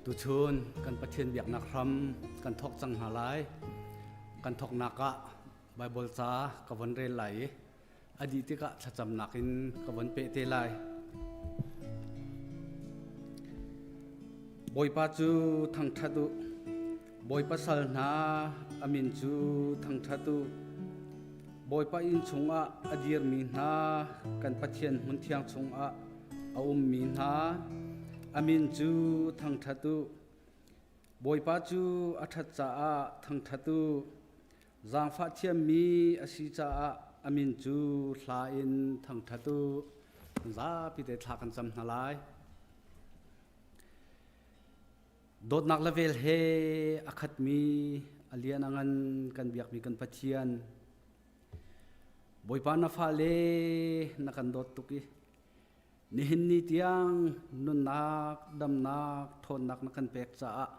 Tuchun kan Pathian biaknak hram kan thawk cang hna lai. Kan thawknak ah Baibal ca ka von rel lai i a dih tikah thlacamnak in ka von peh te lai. Bawipa cu thangṭhat u. Bawipa sal hna a min cu thangṭhat u. Bawipa inn chungah a dirmi hna kan Pathian hmunthiang chungah a ummi hna a min cu thangṭhat u. Bawipa cu a ṭhat caah thangṭhat u. Zaangfah thiammi a si caah a min cu hla in thangṭhat u. Zapi te thla kan cam hna lai. Dawtnak le vel he a khatmi a lian a ngan kan biakmi kan Pathian. Bawipa na fale na kan dawt tuk i nihin ni tiang nunnak, damnak, ṭhawnnak na kan pek caah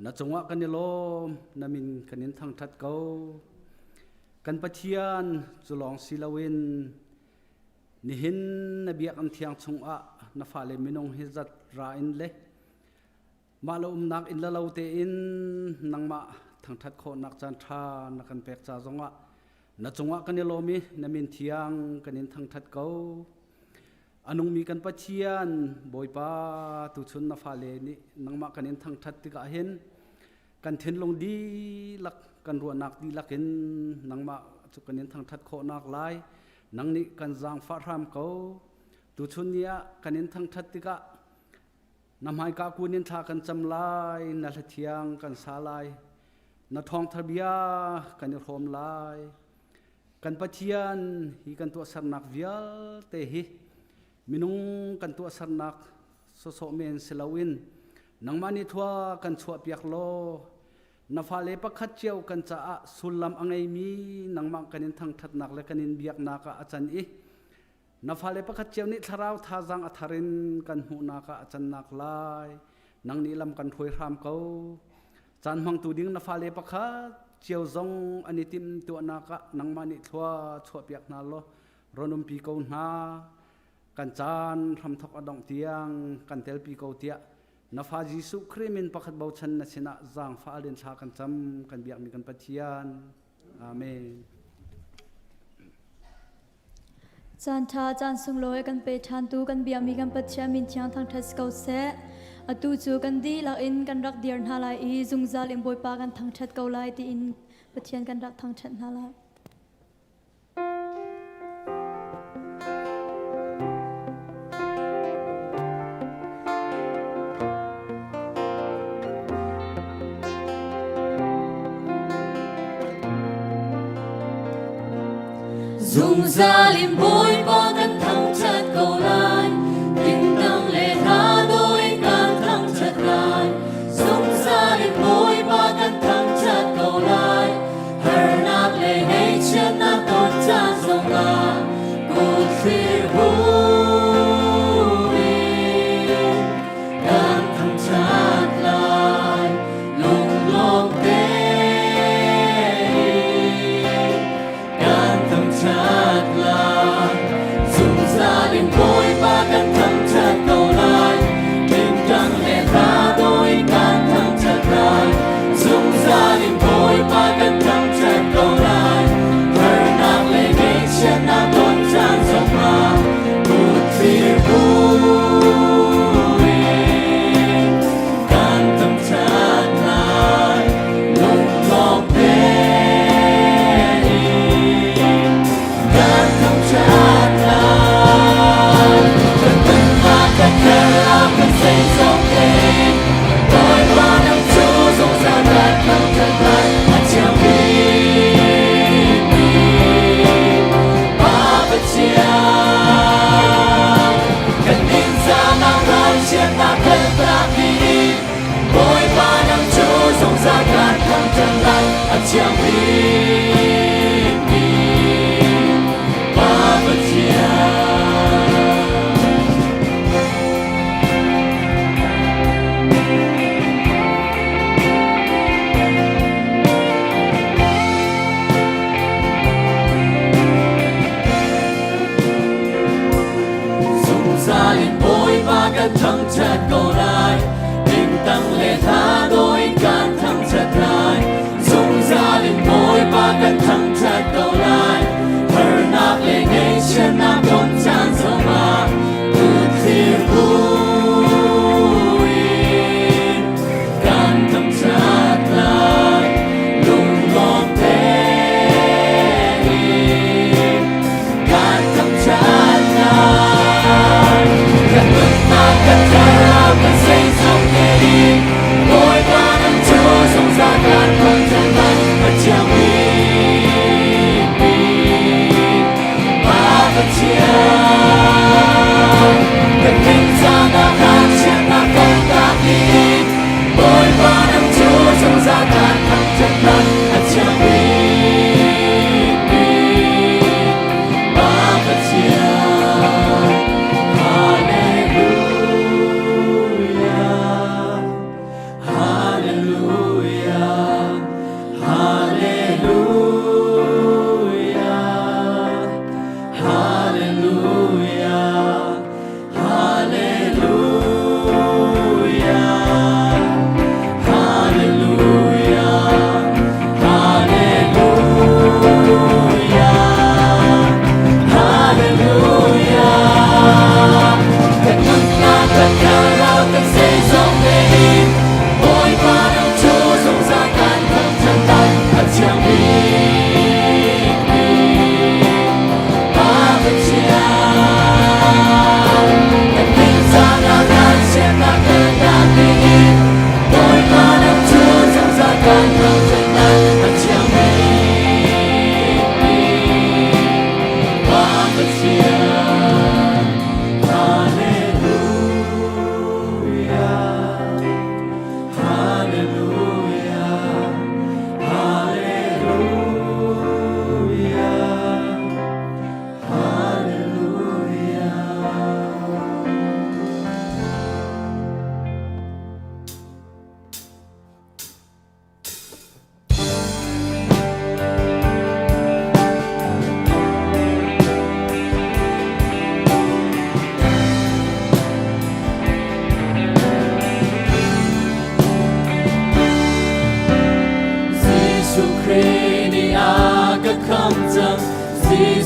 na cungah kan i lawm, na min kan in thangṭhat ko. Kan Pathian cu lawng si loin nihin na biakinn thiang chungah na fale minung hi zat ra in le Mah lo umnak inn le lo tein nangmah thangṭhat khawhnak caan ṭha na kan pek ca zongah na cungah kan i lawm i na min thiang kan in thangṭhat ko. A nungmi kan Pathian Bawipa tuchun na fale nih nangmah kan in thangṭhat tikah hin kan thinlung dihlak kan ruahnak dihlak in nangmah cu kan in thangṭhat khawhnak lai nang nih kan zaangfah hram ko. Tuchun ni ah kan in thangṭhat tikah Na hmaika kun in thla kan cam lai, na hlathiang kan sa lai, na thawngtha bia kan i hrawm lai. Kan Pathian hi kan tuahsernak vialte hi minung kan tuahsernak sawsawh men si loin nangmah nih thua kan chuahpiak law na fale pakhat cio kan caah sullam a ngeimi nangmah kan in thangṭhatnak le kan in biaknak ah a can i Na fale pakhat cio nih thlarau thazaang a thar in kan hmuhnak ah a cannak lai. Nang nih lam kan hruai hram ko. Caan hmangtu ding na fale pakhat cio zong an i tim tuahnak ah nangmah nih thlua chuahpiak hna law ron umpi ko hna. Kan caan hramthok a dongh tiang kan telpi ko tiah na fa Jesuh Khrih min pakhat bochan na sinah zaangfah alin thla kan cam kan biakmi kan Pathian. Amen. Caanṭha caan sunglawi kan pe ṭhantu kan biakmi kan Pathian min thiang thangṭhat si ko seh. Atu cu kan dihlak in kan rak dir hna lai i zungzal in Bawipa kan thangṭhat ko lai tiin Pathian kan rak thangṭhat hna lai. Zungzal in Bawipa kan thangṭhat ko lai, tingtang le hla dawh in kan thangṭhat lai. Zungzal in Bawipa kan thangṭhat ko lai, harnak le ngaihchiatnak ton caan zongah kut thlir buin kan thangṭhat lai. Lunglawm tein kan thangṭhat lai. Zungzal in.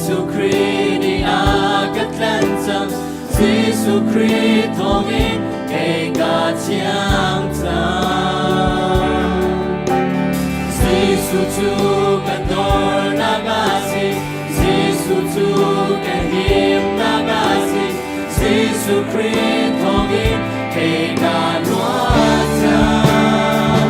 Jesuh Khrih nih a ka tlanh cang. Jesuh Khrih thawngin kei ka thiang cang. Jesuh cu ka dornak a si. Jesuh cu ka himnak a si. Jesuh Khrih thawngin kei ka luat cang.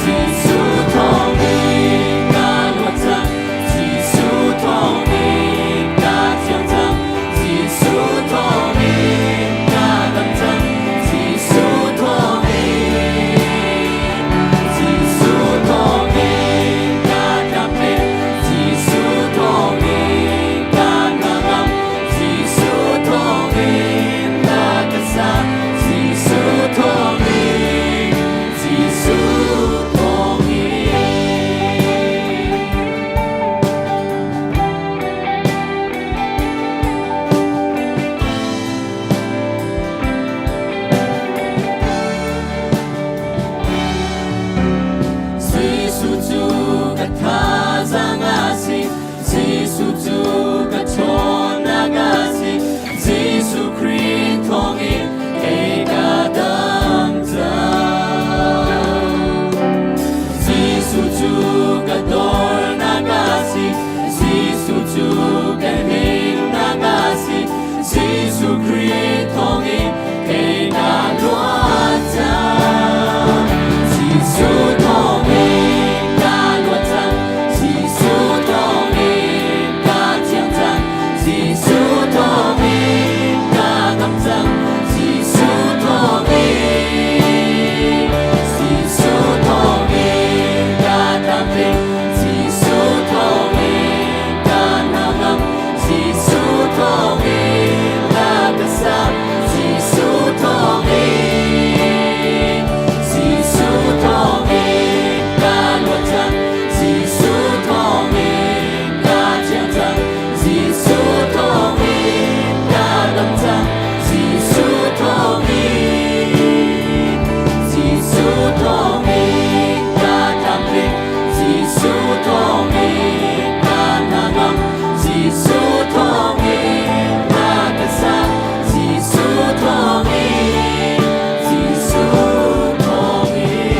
Jesuh thawngin ka luat cang. Jesuh thawngin ka thiang cang. Jesuh thawngin ka dam cang. Jesuh thawngin. Jesuh thawngin ka tlamtling. Jesuh thawngin ka hnangam. Jesuh thawngin na ka sa. Jesuh thawngin. Jesuh thawngin. Jesuh cu ka thazaang a si. Jesuh cu ka ṭhawnnak a si. Jesuh Khrih thawngin kei ka dam cang. Jesuh cu ka dornak a si. Jesuh cu ka himnak a si. Jesuh Khrih thawngin kei ka luat cang. Jesuh thawngin ka luat cang. Jesuh thawngin ka thiang cang. Jesuh thawngin ka dam cang. Jesuh thawngin. Jesuh thawngin ka tlamtling. Jesuh thawngin ka hnangam. Jesuh thawngin na ka sa. Jesuh thawngin. Jesuh thawngin ka luat cang. Jesuh thawngin ka thiang cang. Jesuh thawngin ka dam cang. Jesuh thawngin. Jesuh thawngin ka tlamtling. Jesuh thawngin ka hnangam. Jesuh thawngin na ka sa. Jesuh thawngin. Jesuh thawngin.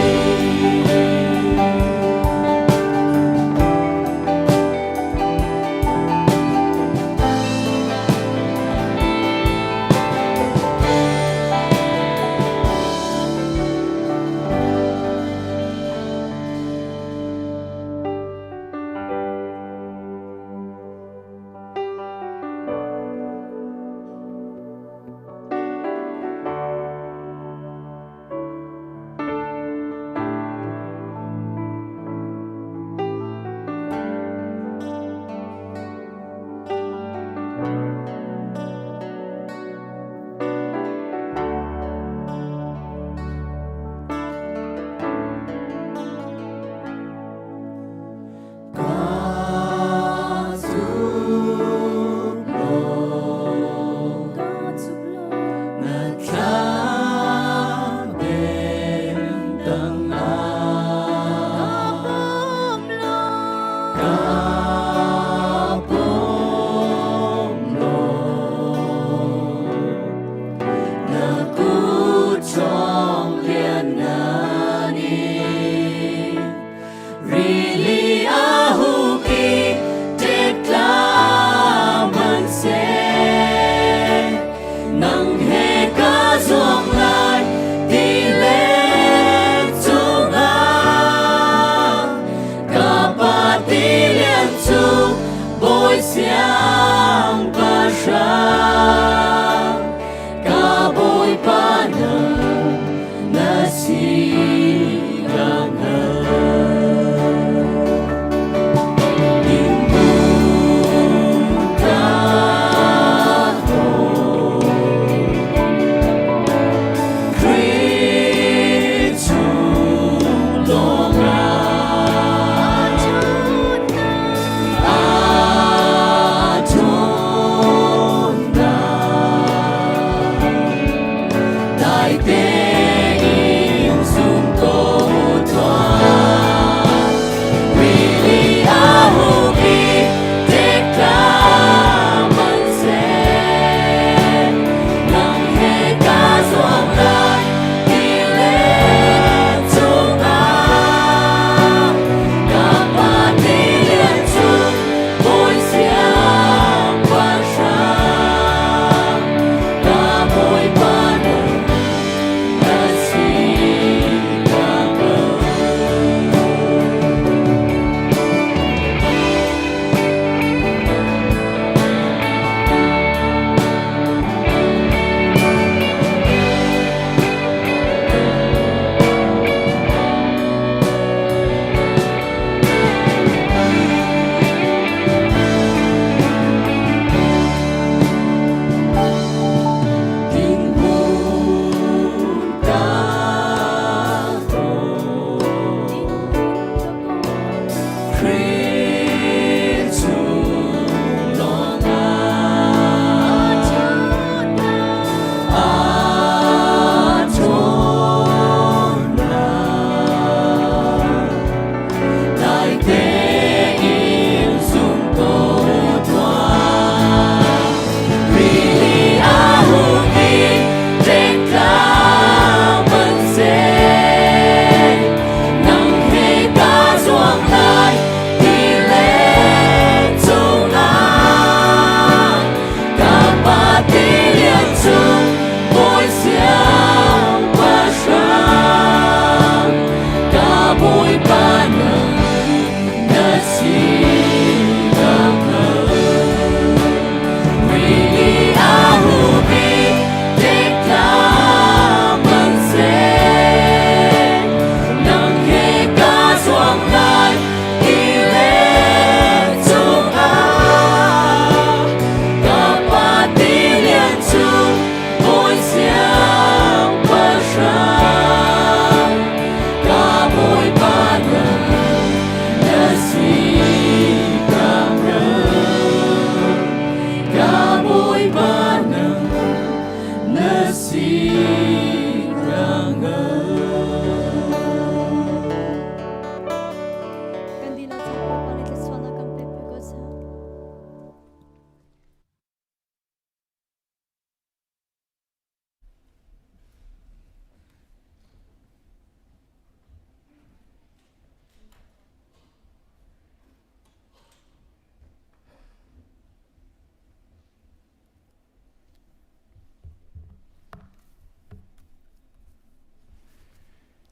Ka zum lo, Ka zum lo. na thlam den tangah. Ka pom lo. Ka pom lo, na kut chong lian na ni. Rili a huk i ṭek-tla hmanhseh, nang he ka zuang lai tilet cungah. Ka pa tilian cu bawi siangpahrang, ka bawipa nang na si ka hngalh. Innhmun ka haw, Khrih chung lawngah. A ṭhawnnak dai tein zum ko tuah. Rili a huk i ṭek tla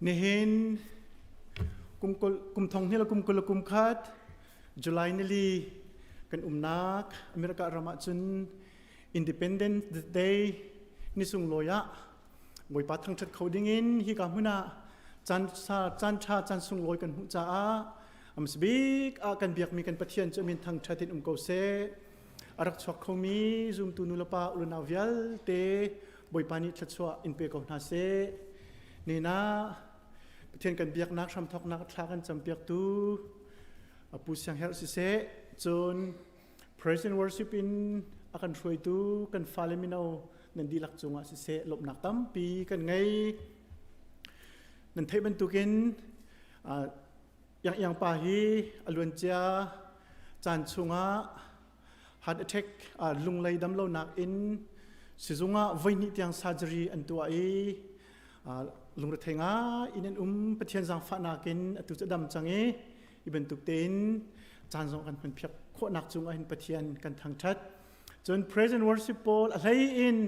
Nihin kum thong hnih le kum 20 le kum khat July nili kan umnak America ram ah cun Independence Day ni sunglawi ah Bawipa thangṭhat kho dingin hika hmun ah caan caan ṭha caan sunglawi kan hmuh caah amsbik ah kan biakmi kan Pathian cu min thangṭhat in um ko seh. A rak chuak khomi zumtu nulepa unau vialte Bawipa nih thluachuah in pe ko hna seh. Nina Pathian kan biaknak hramthawknak thla kan campiaktu Pu Siang Herh siseh, cun praise and worship in a kan hruaitu kan fale mino nan dihlak cungah siseh lawmhnak tampi kan ngei. Nan theih bantukin Yang Yang pa hi a luancia caan chungah heart attack lunglei damlonak in sizung ah voihnih tiang surgery an tuah i lungrethei ngai in an um. Pathian zaangfahnak in atu cu dam cang i i bantuk tein caan zong kan hman phiak khawhnak cungah hin Pathian kan thangṭhat. Cun praise and worship pawl, a hlei in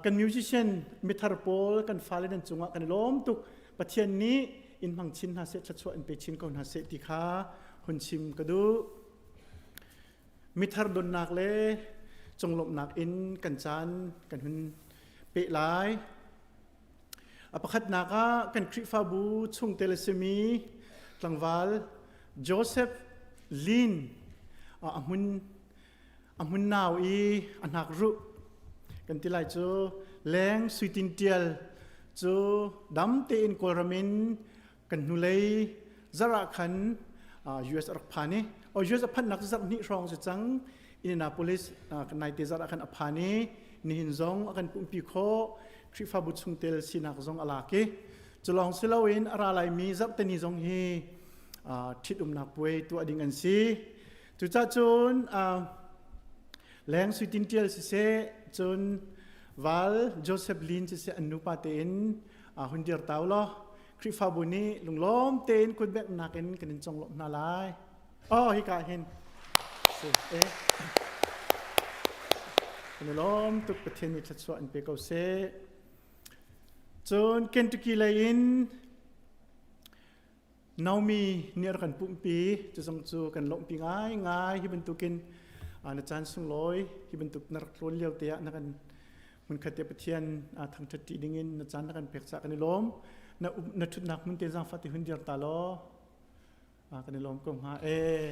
kan musician mithar pawl, kan fale nan cungah kan i lawm tuk. Pathian nih in hmang chin hna seh, thluachuah in pe chin ko hna seh ti kha hun chim ka duh. Mithar donnak le conglawmhnak in kan caan kan hun peh lai. A pakhatnak ah kan Khrihfabu chungtel a simi tlangval Joseph Lin, a hmun a hmun nau i a hnak ruh kan ti lai cu, Leng Suitin Tial cu dam tein Kawlram in kan hnulei zarh ah khan US a rak phan i US a phanhnak zarh hnih hrawng si cang. Indianapolis naite zarh ah khan a phan i nihin zong a kan pumpi khawh, Khrihfabu chungtel sinak zong a lak i culawng si loin a ra laimi zarhteni zong hi ṭhitumnak puai tuah ding an si. Cucah cun Leng Suitin Ṭial siseh, cun Val Joseph Lin siseh, an nupa tein hun dir tau law Khrihfabu nih lunglawm tein kutbeknak in kan in conglawmh hna lai. Oh, hika hin. Si, eh. Kan i lawm tuk. Pathian nih thluachuah in pe ko seh. Cun Kentucky lei in Naomi nih a rak kan pumhpi. Cu zong cu kan lawmhpi ngaingai. Hi bantukin na caan sunglawi hi bantuk na rak tlawn lio te ah na kan hmunkhat te Pathian thangṭhat ṭi dingin na caan na kan pek caah kan i lawm. Na na ṭhutnak hmun te zaangfah te hun dir ta law kan i lawm ko hnga e.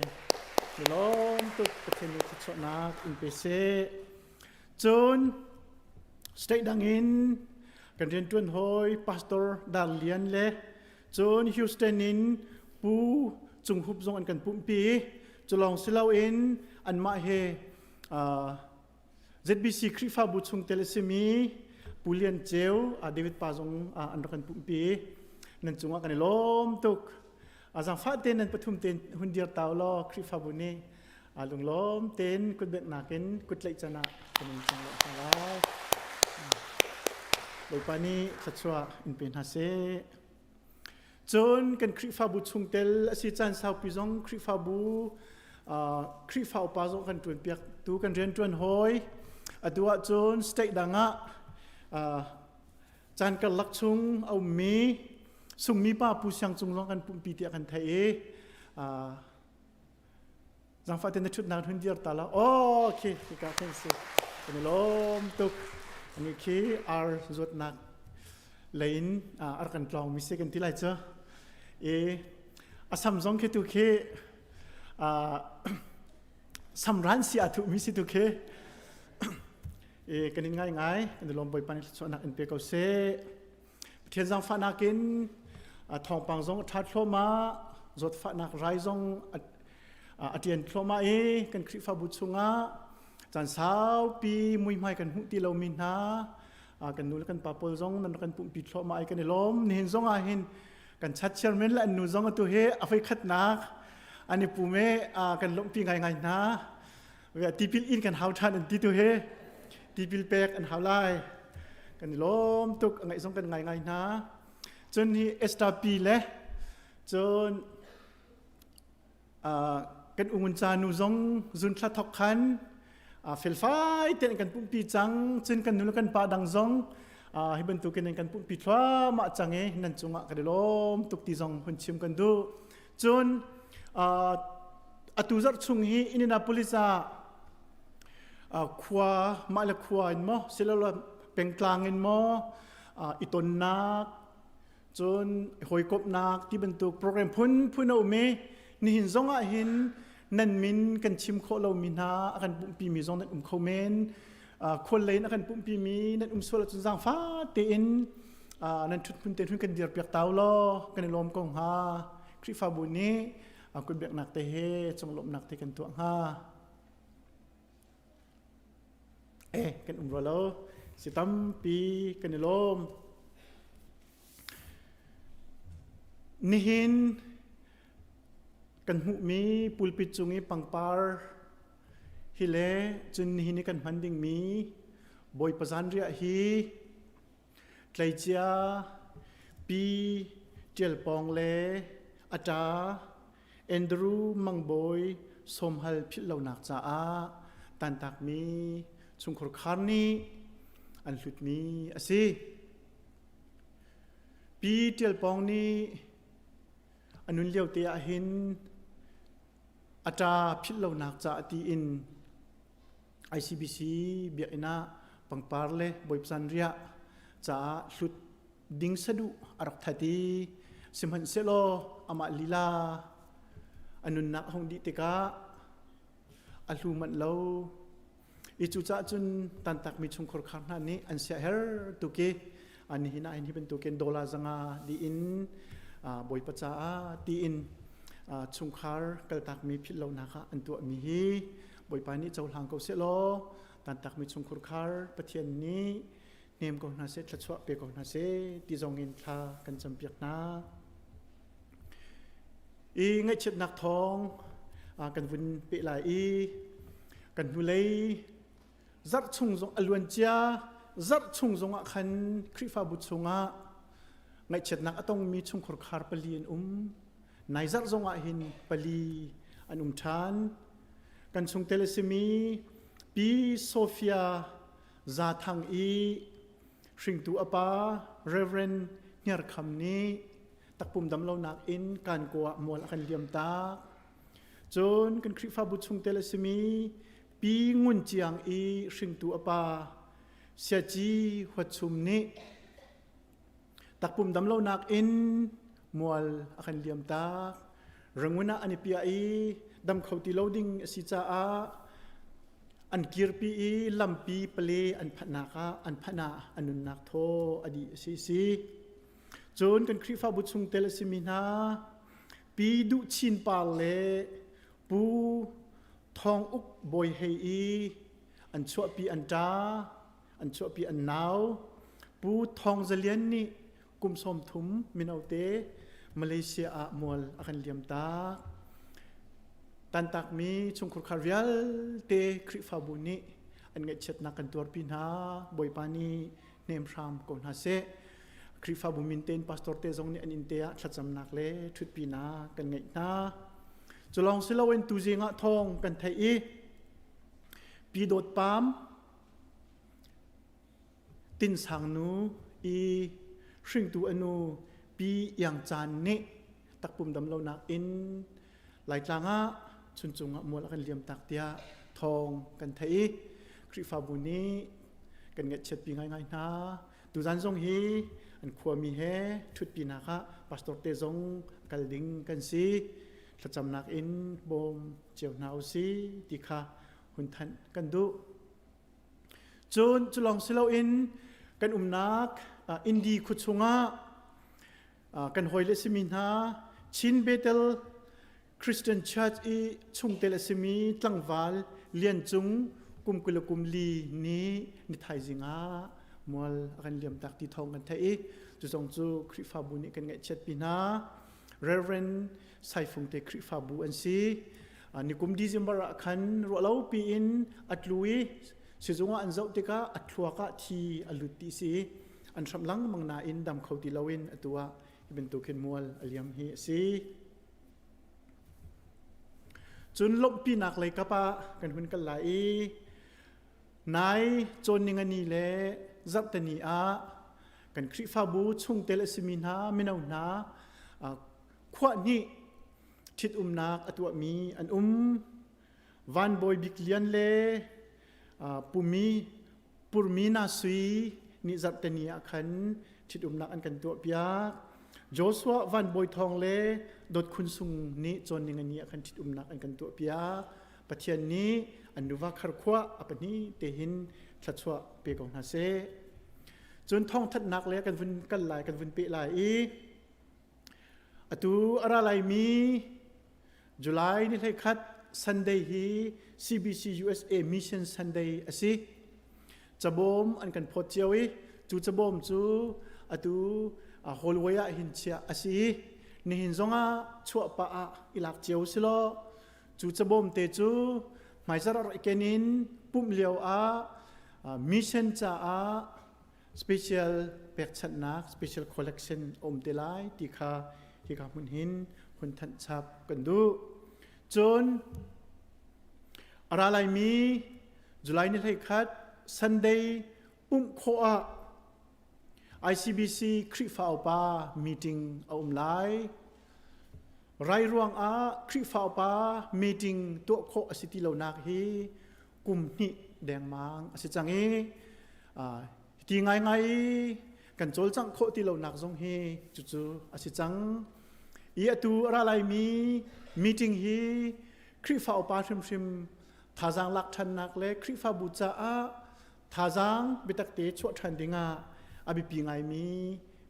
I lawm tuk. Pathian nih thluachuahnak in pe seh. Cun state dang in kan rianṭuan hawi Pastor Dar Lian le cun Houston in Pu Cung Hup zong an kan pumhpi. Cu lawng si loin anmah he ZBC Khrihfabu chungtel a simi Pu Lian Ceu, David pa zong an rak kan pumhpi. Nan cungah kan i lawm tuk. Zaangfah tein nan pathum tein hun dir tau law Khrihfabu nih lunglawm tein kutbeknak in kutlaih can ah kan in cang lo hna lai. Bawipa nih thluachuah in pe hna seh. Cun kan Khrihfabu chungtel a si caan saupi zong Khrihfabu Khrihfa upa zong kan ṭuan piak tu kan rian ṭuan hawi, atu ahcun state dang ah caan karlak chung a ummi Sungmi pa Pu Siang Cung zong kan pumpi tiah kan theih i zaangfah te na ṭhutnak hun dir ta la. Oh, okay, hika khin si. Kan i lawm tuk. Ani khi ar zuatnak lein ar kan tlawng mi si kan ti lai cu. I asam zong khi tu khi samran si a thu mi si tu khi e kan in ngai ngai kan i lawm. Bawipa nih thluachuahnak in pe ko seh. Pathian zaangfahnak in thawngpang zong a ṭha thluahmah, zawtfahnak rai zong a ṭian thluahmah i kan Khrihfabu chungah caan saupi muihmai kan hmuh ti lomi hna kan nu le kan pa pawl zong nan kan pumhpi thluahmah i kan i lawm. Nihin zong ah hin kan chat chairman le an nu zong atu hi a voikhatnak an i pum i kan lawmhpi ngaingai hna. Tipil in kan hau ṭhan an ti tu hi tipil pek an hau lai. Kan i lawm tuk, a ngaih zong kan ngai ngai hna. Cun hi Esther pi le cun kan ungun ca nu zong zun thla thok khan felfai tein kan pumpi cang. Cun kan nu le kan pa dang zong Hi bantukin nan kan pumhpi thluahmah cang i nan cungah kan i lawm tuk ti zong hun chim kan duh. Cun atu zarh chung hi Indianapolis ah khua mah le khua in maw silole pengtlang in maw i tonnak cun hawikomhnak ti bantuk program phunphun a um i nihin zong ah hin nan min kan chim khawh lomi hna a kan pumhpimi zong nan um kho men. Khual lei in a kan pumhpimi nan um sual ahcun zaangfa tein nan ṭhut hmun te hun kan dir piak tau law kan i lawm ko hnga. Khrihfabu nih kutbiaknak te he conglawmhnak te kan tuah hnga. Eh kan um rua lo si tampi kan i lawm. Nihin kan hmuhmi pulpit cung i pangpar hi le cun nihin i kan hman dingmi Bawipa zanriah hi tleicia Pi Ṭial Pawng le a ṭa Andrew Mangbawi sawmhal philh lonak caah tantakmi chungkhur khar nih an hlutmi a si. Pi Ṭial Pawng nih a nun lio te ah hin a ṭa philh lonak caah tiin ICBC biakinn ah pangpar le Bawipa riah caah hlut ding saduh a rak that i sihmanhsehlaw amah lila a nunnak a hung dih tikah a hlu manh lo i cucaah cun tantakmi chungkhur khar hna nih an siaher tuk i nihin ah hin hi bantukin dollar zanga dih in Bawipa caah tiin chungkhar kaltakmi philh lonak ah an tuahmi hi Bawipa nih cohlang ko seh law tantakmi chungkhur khar Pathian nih hnem ko hna seh thluachuah pe ko hna seh ti zong in thla kan campiak hna. I ngaihchiatnak thawng kan vun peh lai i kan hnulei zarh chung zong a luan cia zarh chung zong ah khan Khrihfabu chungah ngaihchiatnak a tongmi chungkhur khar pali an um. Nai zarh zong ah hin pali an um ṭhan. Kan chungtel a simi Pi Sophia Zathang i hringtu a pa Reverend Hniar Kham nih takpum damlonak in Kankaw ah mual a kan liam tak. Cun kan Khrihfabu chungtel a simi Pi Ngun Ciang i hringtu a pa Siaci Huat Chum nih takpum damlonak in mual a kan liam tak. Rangoon ah an i piah i dam kho ti lo ding a si caah an kirpi i lampi pale an phanhnak ah an phanh ah a nunnak thaw a dih a si si. Cun kan Khrihfabu chungtel a simi hna Pi Duh Chin Par le Pu Thawng Uk Bawi Hei i an chuahpi an ṭa, an chuahpi an nau Pu Thawng Za Lian nih kum 30 mino te Malaysia ah mual a kan liam tak. Tantakmi chungkhur khar vialte Khrihfabu nih an ngaihchiatnak kan tuarpi hna. Bawipa nih hnem hram ko hna seh. Khrihfabu min tein pastor te zong nih an inn te ah thlacamnak le ṭhutpinak kan ngeih hna. Cu lawng si loin tuzing ah thawng kan theih i Pi Dawt Pam Tin Sang nu i hringtu a nu Pi Iang Caan nih takpum damlonak in Laitlang ah chuncung ah mual a kan liam tak tiah thawng kan theih i Khrihfabu nih kan ngaihchiatpi ngaingai hna. Tuzan zong hi an khuami he ṭhutpinak ah pastor te zong kal ding kan si. Thlacamnak in bawm cio hna usih ti kha hun thanh kan duh. Cun cu lawng si loin kan umnak Indi khua chungah kan hawile simi hna Chin Bethel Christian Church i chungtel a simi tlangval Lian Cung kum 20 kum li nih ni thaizing ah mual a kan liam tak ti thawng kan theih i cu zong cu Khrihfabu nih kan ngaihchiatpi hna. Reverend Saifung te Khrihfabu an si. Nikum December ah khan ruahlo piin a tlu i sizung ah an zoh tikah a thluak ah thi a lut ti si. An hramh lengmang nain dam kho ti loin atu ah hi bantuk hin mual a liam hi a si. Cun lawmhpinak lei kap ah kan hun kal lai i nai cawn ningani le zarhteni ah. Kan Khrihfabu chungtel a simi hna mino hna khuah hnih ṭhitumnak a tuahmi an um. Van Bawi Bik Lian le Pumi Purmina Sui nih zarhteni ah khan ṭhitumnak an kan tuahpiak. Joshua Van Bawi Thawng le Dawt Khun Sung nih cawnning ni ah khan ṭhitumnak an kan tuahpiak. Pathian nih an nuva kharkhuah a pahnih te hin thluachuah pe ko hna seh. Cun thawngthanhnak le kan vun kal lai kan vun peh lai i atu a ra laimi July ni 11 Sunday hi CBC USA Mission Sunday a si. Cabawm an kan phawt cio i cu cabawm cu atu hallway ah hin chiah a si i nihin zongah chuah pah ah i lak cio si law cu cabawm te cu hmaizarh rak i ken in pumh lio ah mission caah special pekchanhnak special collection a um te lai ti kha hika hmun hin hun thanh chap kan duh. Cun a ra laimi July ni 11 Sunday pumh khawh ah ICBC Khrihfa upa meeting a um lai. Rai ruang ah Khrihfa upa meeting tuah khawh a si ti lonak hi kum hnih dengmang a si cang i ti ngaingai kan cawlcangh khawh ti lonak zong hi cucu a si cang. I atu a ra laimi meeting hi Khrihfa upa hrimhrim thazaang lak ṭhannak le Khrihfabu caah thazaang biatak te chuah ṭhan dingah a biapi ngaimi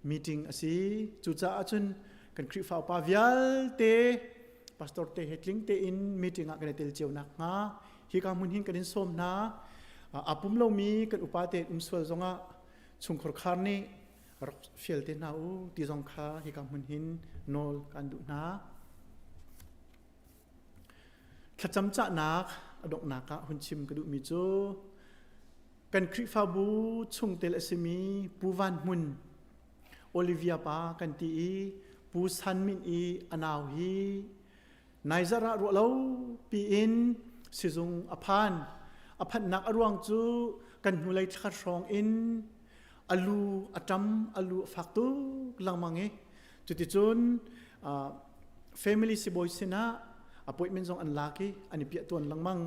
meeting a si. Cucaah cun kan Khrihfa upa vialte pastor te he tling tein meeting ah kan i tel cio nakhnga hika hmun hin kan in sawm hna. Aa pum lomi kan upa te um sual zongah chungkhar khar nih rak fial te hna u ti zong kha hika hmun hin nawl kan duh hna. Thlacam cahnak a donghnak ah hun chim ka duhmi cu kan Khrihfabu chungtel a simi Pu Van Hmun Olivia pa kan ti i Pu San Min i a nau hi naizarh ah ruah lo piin sizung a phan. A phanhnak a ruang cu kan hnulei thla hrawng in a lu a ṭam, a lu a fak tuk lengmang i cuticun family sibawi sinah appointment zong an lak i an i piah tuan lengmang.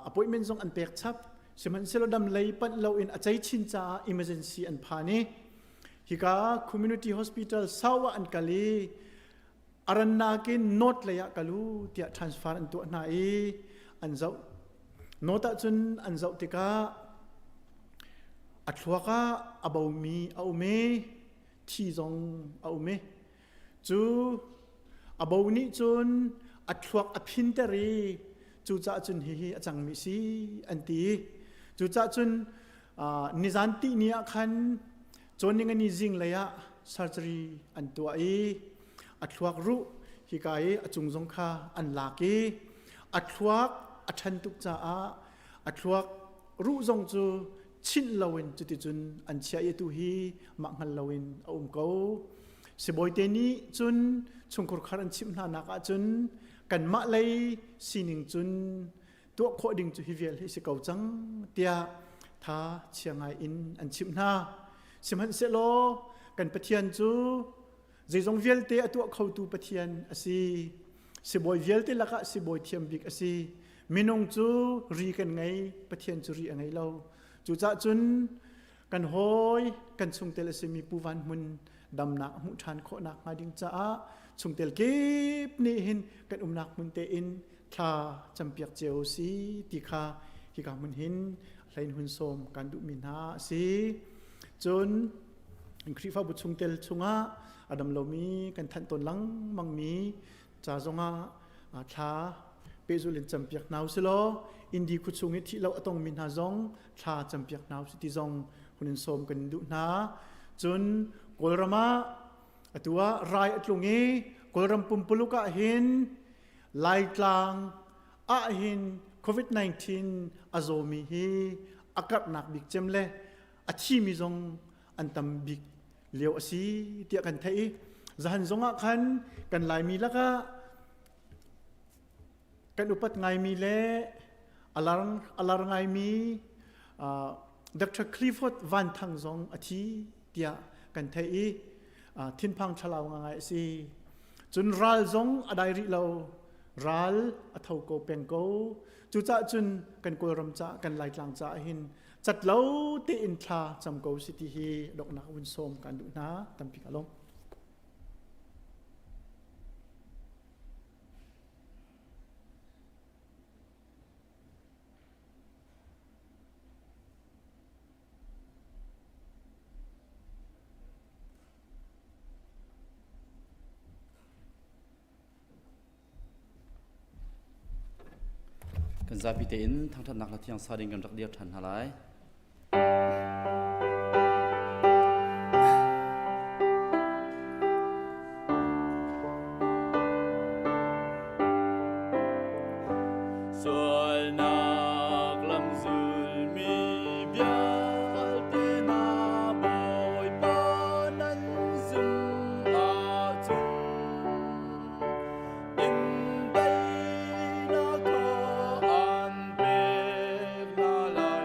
Appointment zong an pek chap. Sihmanhsehlaw dam lei panh loin a cei chin caah emergency an phan i hika community hospital sau ah an kal i a rannak in north lei ah kal u tiah transfer an tuah hna i an zoh. North ahcun an zoh tikah a thluak ah a bomi a um i thi zong a um i cu a bo nih cun a thluak a phinter i cucaah cun hihi a cangmi si an ti. Cucaah cun nizan tih ni ah khan cawningani zinglei ah surgery an tuah i a thluak ruh hika i a cung zong kha an lak i a thluak a ṭhan tuk caah a thluak ruh zong cu chinh loin cuticun an chiah i atu hi mah hngal loin a um ko. Sibawi te nih cun chungkhur khar an chimh hna nak ahcun kanmah lei sining cun tuah khawh ding cu hi vial hi si ko cang tiah tha chia ngai in an chimh hna. Sihmanhsehlaw kan Pathian cu zeizong vialte a tuah khotu Pathian a si. Sibawi vialte lakah sibawi thiam bik a si. Minung cu ri kan ngei, Pathian cu ri a ngei lo. Cucaah cun kan hawi kan chungtel a simi Pu Van Hmun damnak a hmuh ṭhan khawhnak hnga ding caah chungtel kip nih hin kan umnak hmun tein thla campiak cio si ti kha hika hmun hin hlein hun sawm kan duhmi hna a si. Cun Khrihfabu chungtel chungah a dam lomi kan thanh tawn lengmangmi ca zongah thla pehzul in campiak hna usih law Indi khuachung i thih lo a tongmi hna zong thla campiak hna usih ti zong hun in sawm kan duh hna. Cun Kawlram ah atu ah rai a tlung i Kawlram pumpuluk ah hin Laitlang ah hin COVID-19 a zawmi hi a karhnak bik cem le a thimi zong an tam bik lio a si tiah kan theih i zahan zong ah khan kan Laimi lakah kan upat ngaimi le alar alar ngaimi Dr. Clifford Van Thang zong a thi. tiah kan theih i thinphang thlalau ngai a si. Cun ral zong a dai rih lo. Ral a tho ko peng ko. Cucaah cun kan Kawlram ca kan Laitlang ca hin cat lo tein thla cam ko si ti hi donghnak vun sawm kan duh hna tampi ka lawm. Kan zapi tein thangṭhatnak hla thiang sa ding kan rak dir ṭhan hna lai. Sualnak lam zulmi vialte hna Bawipa nan zum ahcun in daihnak kha an pek hna lai.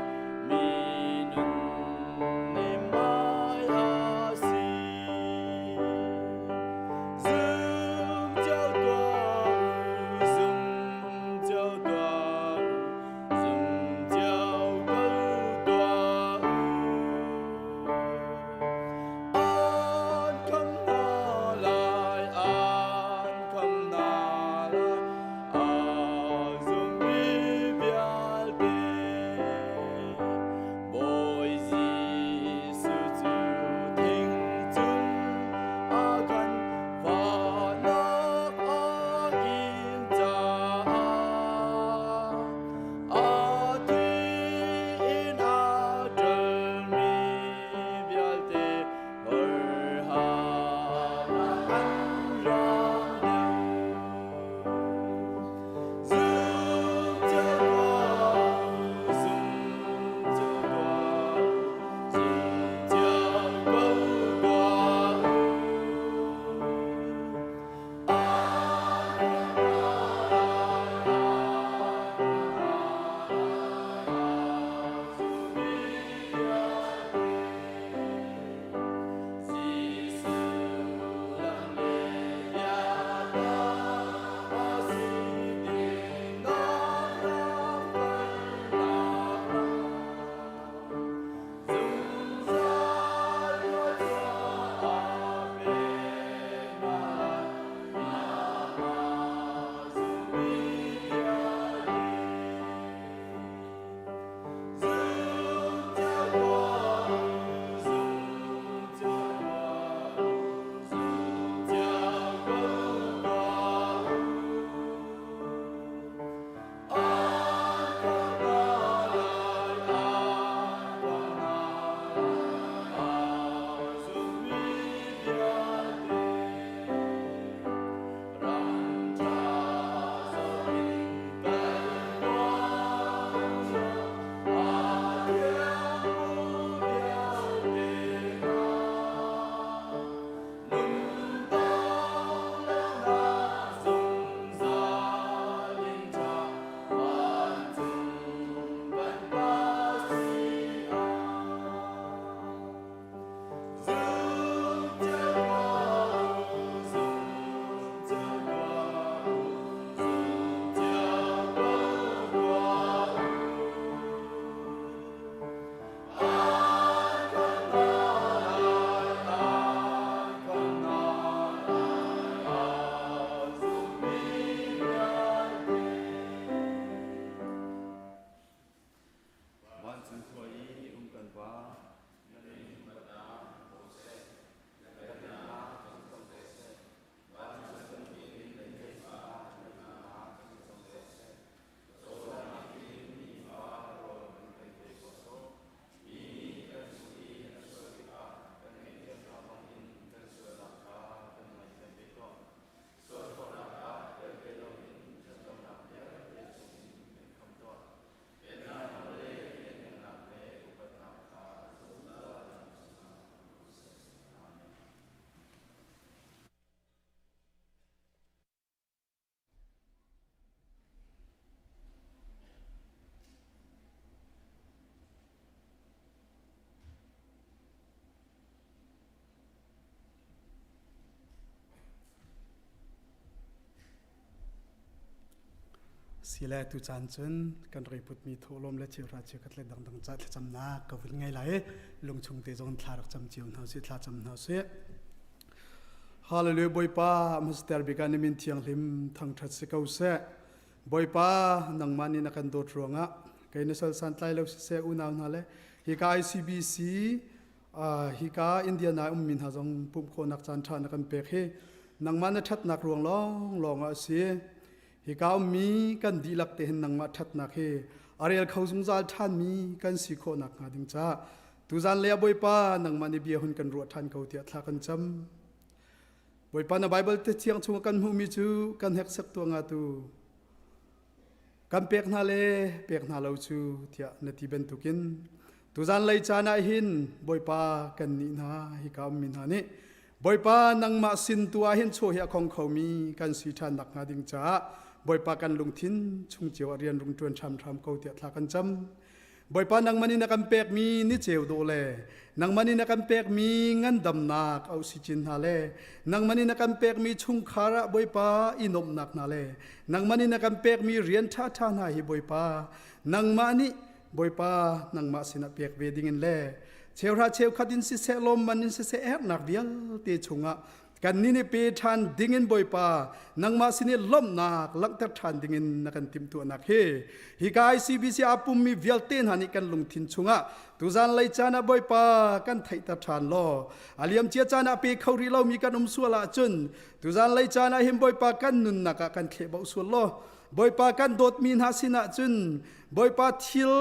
Sile tu caan cun kan rak i putmi thawhlawm le cheuhra cheukhat le dangdang ca thlacamnak ka vun ngei lai i lungchung te zong thla rak cam cio hna usih, thla cam hna usih. Hallelujah Bawipa Master bik ah na min thianghlim thangṭhat si ko seh. Bawipa nangmah nih na kan dawt ruangah kei na sal santlai lo siseh unau hna le hika ICBC hika Indiana ummi hna zong pumh khawhnak caan ṭha na kan pek hi nangmah na ṭhatnak ruang lawnglawng ah a si. Hika ummi kan dihlak te hin nangmah ṭhatnak hi a rel kho zungzal ṭhanmi kan si khawh nakhnga ding caah tuzan le a Bawipa nangmah nih bia hun kan ruah ṭhan ko tiah thla kan cam. Bawipa na Baibal te thiang chung kan hmuhmi cu kan heksak tuah nga tu kan pek hna le pek hna lo cu tiah na ti bantukin tuzan lei caan ah hin Bawipa kan nih hna hika ummi hna nih Bawipa nangmah sin tu ah hin chaw hi a khong khomi kan si ṭhan nakhnga ding caah Bawipa kan lungthin chung cio ah rian rung ṭuan hramhram ko tiah thla kan cam. Bawipa nangmah nih na kan pekmi ni ceu dawh le nangmah nih na kan pekmi ngandamnak oxygen hna le nangmah nih na kan pekmi chungkhar ah Bawipa i nuamhnak hna le nangmah nih na kan pekmi rian ṭhaṭha hna hi Bawipa nangmah nih Bawipa nangmah sinah pek ve dingin le cheuhra cheukhat in siseh lawmman in siseh herhnak vialte chungah Kannih nih pe ṭhan dingin Bawipa nangmah sin i lawmhnak langhter ṭhan dingin na kan timhtuahnak hi hika ICBC aa pummi vialte hna nih kan lungthin chungah tuzan lei caan ah Bawipa kan theihter ṭhan law a liamcia caan ah pe kho rih lomi kan um sual ahcun tuzan lei caan ah hin Bawipa kan nunnak ah kan thlehbauh sual law Bawipa kan dawtmi hna sinah cun Bawipa thil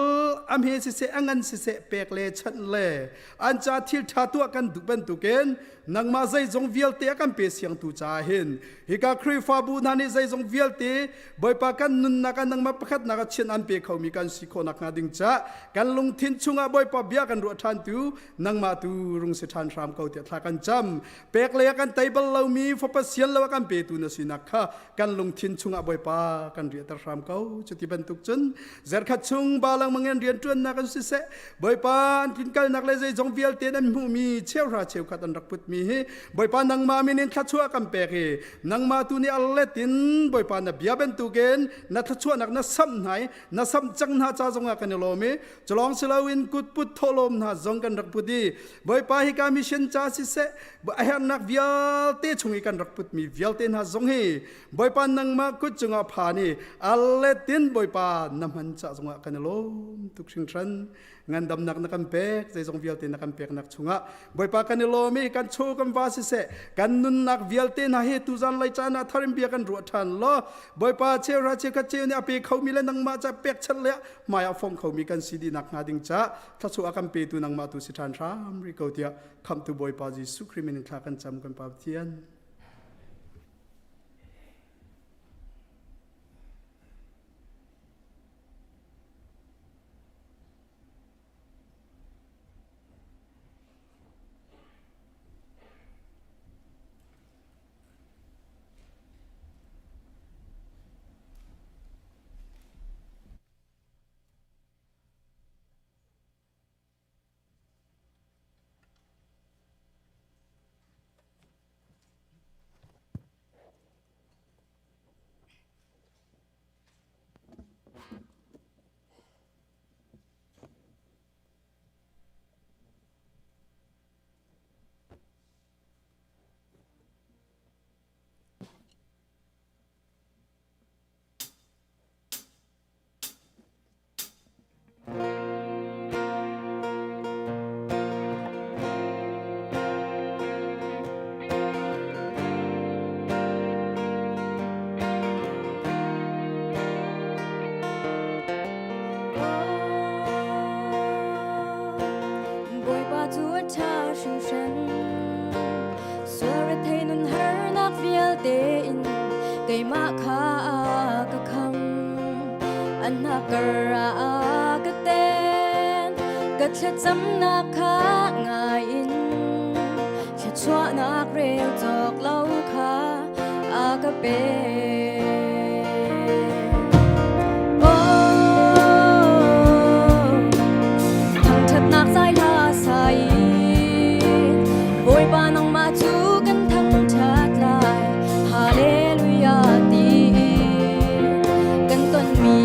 a hme siseh a ngan siseh pek le chanh le an ca thil ṭha tuah kan duh bantukin nangmah zeizong vialte a kan pe siangtu caah hin hika Khrihfabu hna nih zeizong vialte Bawipa kan nunnak ah nangmah pakhatnak ah chian an pe khomi kan si khawh nakhnga ding ca kan lungthin chungah Bawipa bia kan ruah ṭhan tu nangmah tu rung si ṭhan hram ko tiah thla kan cam pek lei ah kan tei bal lomi fapa sian lo a kan petu na sinak kha kan lungthin chungah Bawipa kan riahter hram ko. Cuti bantuk cun zerkhat chung balang mangen rianṭuannak an siseh Bawipa an tlinkalnak le zeizong vialte an hmuhmi cheuhra cheukhat an rak putmi hi Bawipa nangmah min in thluachuah kan pek i nangmah tu nih a let in Bawipa na bia bantukin na thluachuahnak na samh hna i na samh cang hna ca zongah kan i lawm i culawng si loin kutput thawhlawm hna zong kan rak put i Bawipa hika mission ca siseh a herhnak vialte chung i kan rak putmi vialte hna zong hi Bawipa nangmah kut cungah phan i a letin Bawipa na hman ca zongah kan i lawm tuk hringhran. Ngandamnak na kan pek zeizong vialte na kan peknak chungah Bawipa kan i lawm i kan chaw kan va siseh kan nunnak vialte hna hi tuzan lai caan ah tharim bia kan ruah ṭhan law Bawipa cheuhra cheukhat cheu nih a pe khomi le nangmah ca pekchanh le hmai ah fong khomi kan si dih nakhnga ding ca thluachuah a kan petu nangmah tu si ṭhan hram rih ko tiah khamhtu Bawipa Jesuh Khrih min in thla kan cam kan Pa Pathian. Bawipa cu a ṭha hringhran. Sual rethei nun harnak vialte in keimah kha a ka kham. An hnakkar ah a ka ten. Ka thlacamnak kha ngai in thluachuahnak rel cawk lo kha a ka pek. Oh, thangṭhatnak zai hla sa in Bawipa nangmah cu kan thangṭhat lai. Hallelujah ti kan tonmi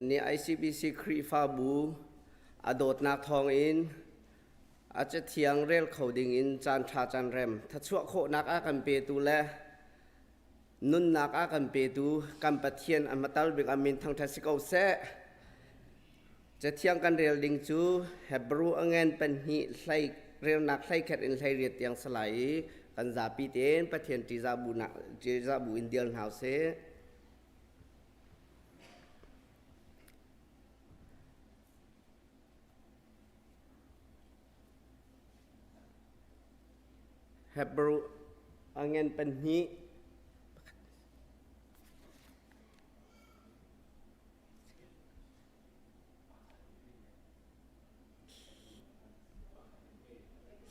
Ni ICBC Khrihfabu a dawtnak thawngin a cathiang rel kho dingin caan ṭha caan rem thachuah khawhnak a kan petu le nunnak a kan petu kan Pathian a hmatal bik a min thangṭhat si ko seh. Cathiang kan rel ding cu Hebrew a ngen panhnih hlei relnak hleikhat in hleiriat tiang salai i kan zapi tein Pathian ṭihzah bu ṭihzah bu in dial hna usih. Hebrew a ngen panhnih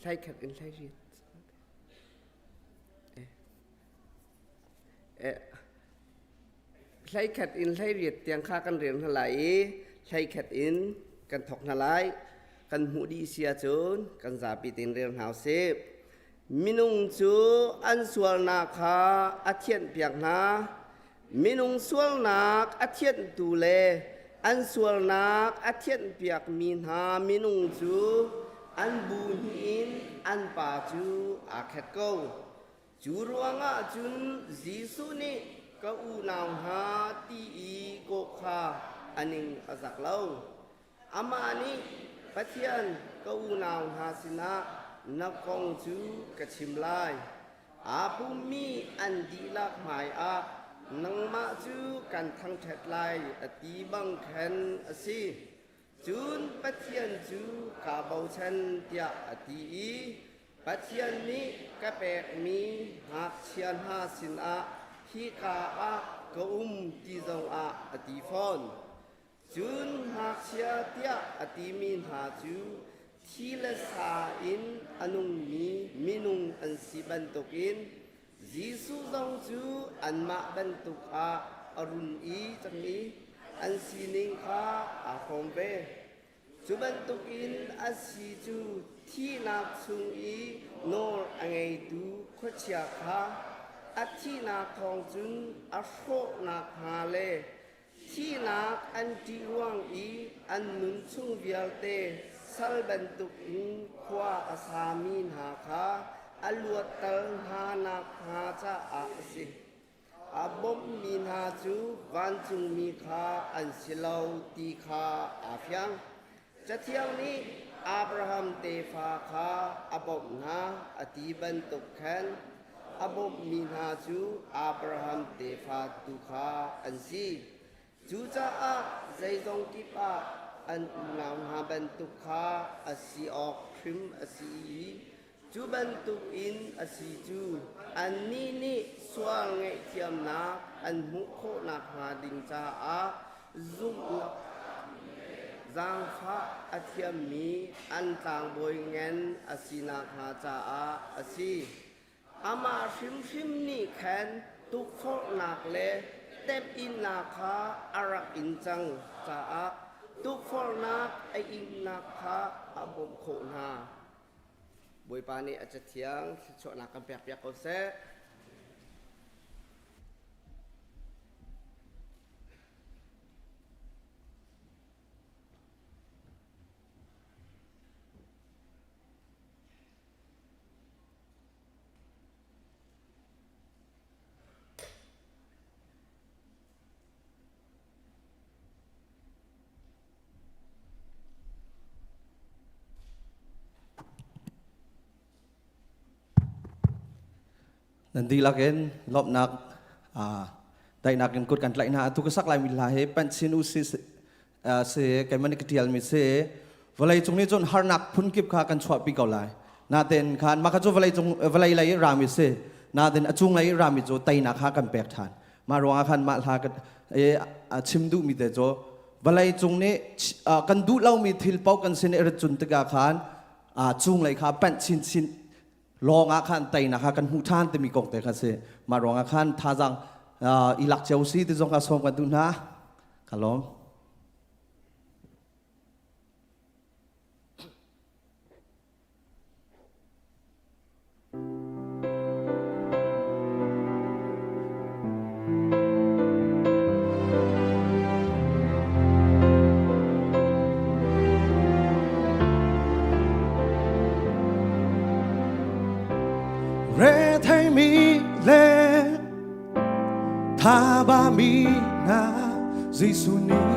Hlaikhat in hlairiat. Hlaikhat in hleiriat tiang kha kan rel hna lai i hleikhat in kan thawk hna lai. Kan hmuh dih si ahcun kan zapi tein rel hna usih. Minung cu an sualnak kha a thianhpiak hna. Minung sualnak a thianhtu le an sualnak a thianhpiakmi hna minung cu an bu hnih in an pa cu aa khat ko. Cu ruangah cun Jesuh nih ka unau hna ti i kawh kha a ning a zak lo. Amah nih Pathian ka unau hna sinah na kong cu ka chim lai. Aa pummi an dihlak hmaiah nangmah cu kan thangṭhat lai a ti bang khan a si. Cun Pathian cu kaa bochan tiah a ti i Pathian nih ka pekmi ngakchia hna sinah hika ah ka um ti zongah a ti fawn. Cun ngakchia tiah a timi hna cu thi le sa in a nungmi minung an si bantukin Jesuh zong cu anmah bantuk ah a run i cang i an sining kha aa hrawm ve. Cu bantukin a si cu thihnak chung i nawl a ngeitu khuachia kha a thihnak thawng cun a hrawh nakhnga le thihnak an ṭih ruang i an nun chung vialte sal bantukin khua a sami hna kha a luatter hna nakhnga caah a si. A bawmhmi hna cu vancungmi kha an si lo ti kha aa fiang. Cathiang nih Abraham tefa kha a bawmh hna a ti bantuk khan a bawmhmi hna cu Abraham tefa tu kha an si. Cucaah zeizong kip ah an unau hna bantuk kha a si awk hrim a si i Cu bantukin a si cu annih nih sual ngaihthiamnak an hmuh khawh nakhnga ding caah zumhnak zaangfah a thiammi an tlangbawi ngan a si nakhnga caah a si. Amah hrimhrim nih khan tukforhnak le temhinnak kha a rak in cang caah tukforhnak a innak kha a bawmh khawh hna. Bawipa nih a cathiang thluachuahnak kan pekpiak ko seh. Nan dihlak in lawmhnak daihnak in kut kan tlaih hna. Atu ka sak laimi hla hi Panchin u si si keimah nih ka tialmi si. Vawlei cung nih cun harnak phunkip kha kan chuahpi ko lai. Natin khan mah kha cu vawlei cung vawlei lei i rami si. Natin a cung lei i rami cu teinak kha kan pek ṭhan. Mah ruangah khan mah hla ka chim duhmi te cu vawlei cung nih kan duh lomi thil paoh kan sin i rat cun tikah khan cunglei kha panh chinchin lawng ah khan teinak kha kan hmuh ṭhan timi kong te kha si. Mah ruangah khan thazaang i lak cio si ti zong kha sawm kan duh hna. Ka lawm. Re mi le tha ba mi na Jesuh nih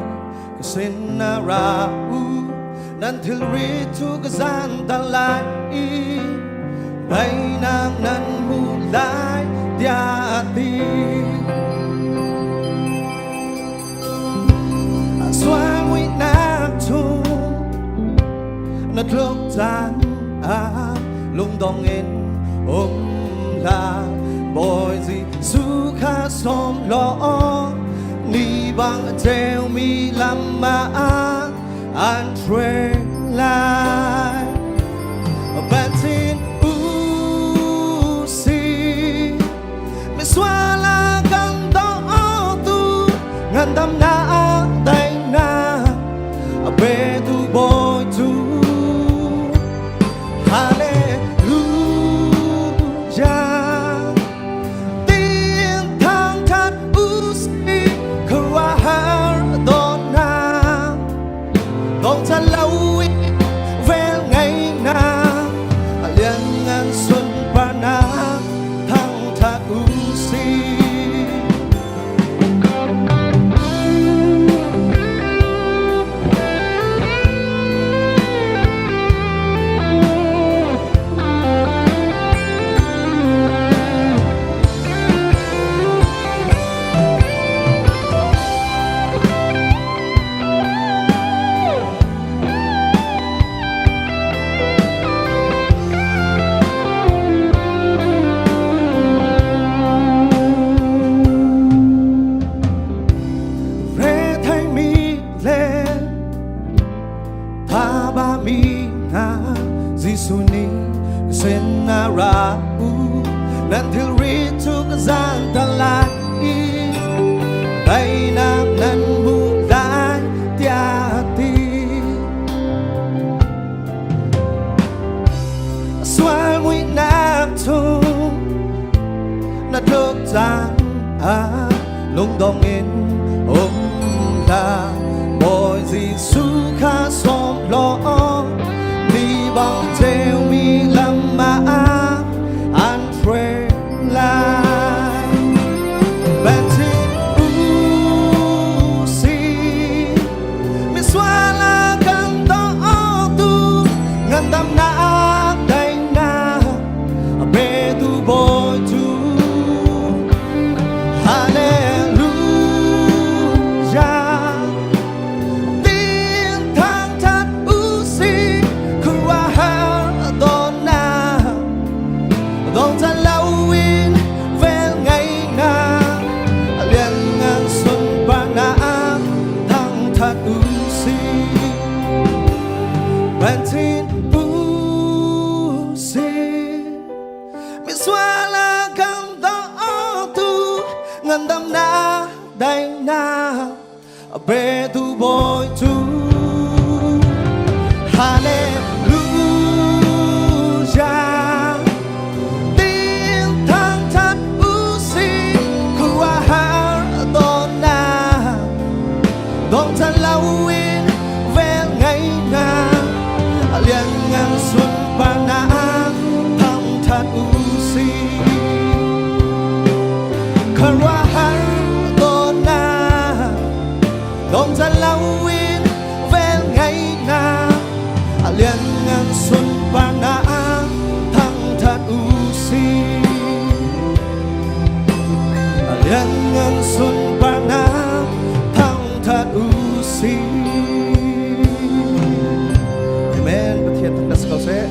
ka sin na ra u nan thilri cu ka zan ta lai i daihnak nan hmu lai tiah a ti. Sual muihnak chung na tluk caan ah lungdong in um hlah Bawi Jesuh kha sawm law ni bang a ceumi lam ah an hruai lai Batin u si misual a kan dawtu ngandamnak daihnak a petu Bawi cu Hallelujah Tin thangthat u si khuaruahhar dawtnak dong chan lo in vel ngeihnak a lianngan sunparnak thangthat u si. Retheimi le thabami hna Jesuh nih ka sin ah ra u nan thilri cu ka zaanter lai i daihnak nan hmu lai tiah a ti. Sual muihnak chung na tluk caan ah lungdong in um hlah Bawi Jesuh kha sawm law mi bang ceumi lam ah an hruai lai. Batin u si misual a kan dawtu ngandamnak daihnak a petu Bawi cu Hallelujah Tin thangthat u si khuaruahhar dawtnak dong chan lo in vel ngeihnak a lianngan sunparnak thangthat u si Batin u si misual a kan dawtu ngandamnak daihnak a petu Bawi cu Hallelujah Tin thangthat u si khuaruahhar dawtnak dong chan lo in vel ngeihnak a lianngan sunparnak thangthat u si khuaruahhar dawtnak dong chan lo in vel ngeihnak a lianngan sunparnak thangthat u si a lianngan sunparnak thangthat u si Amen Pathian thangthat si ko seh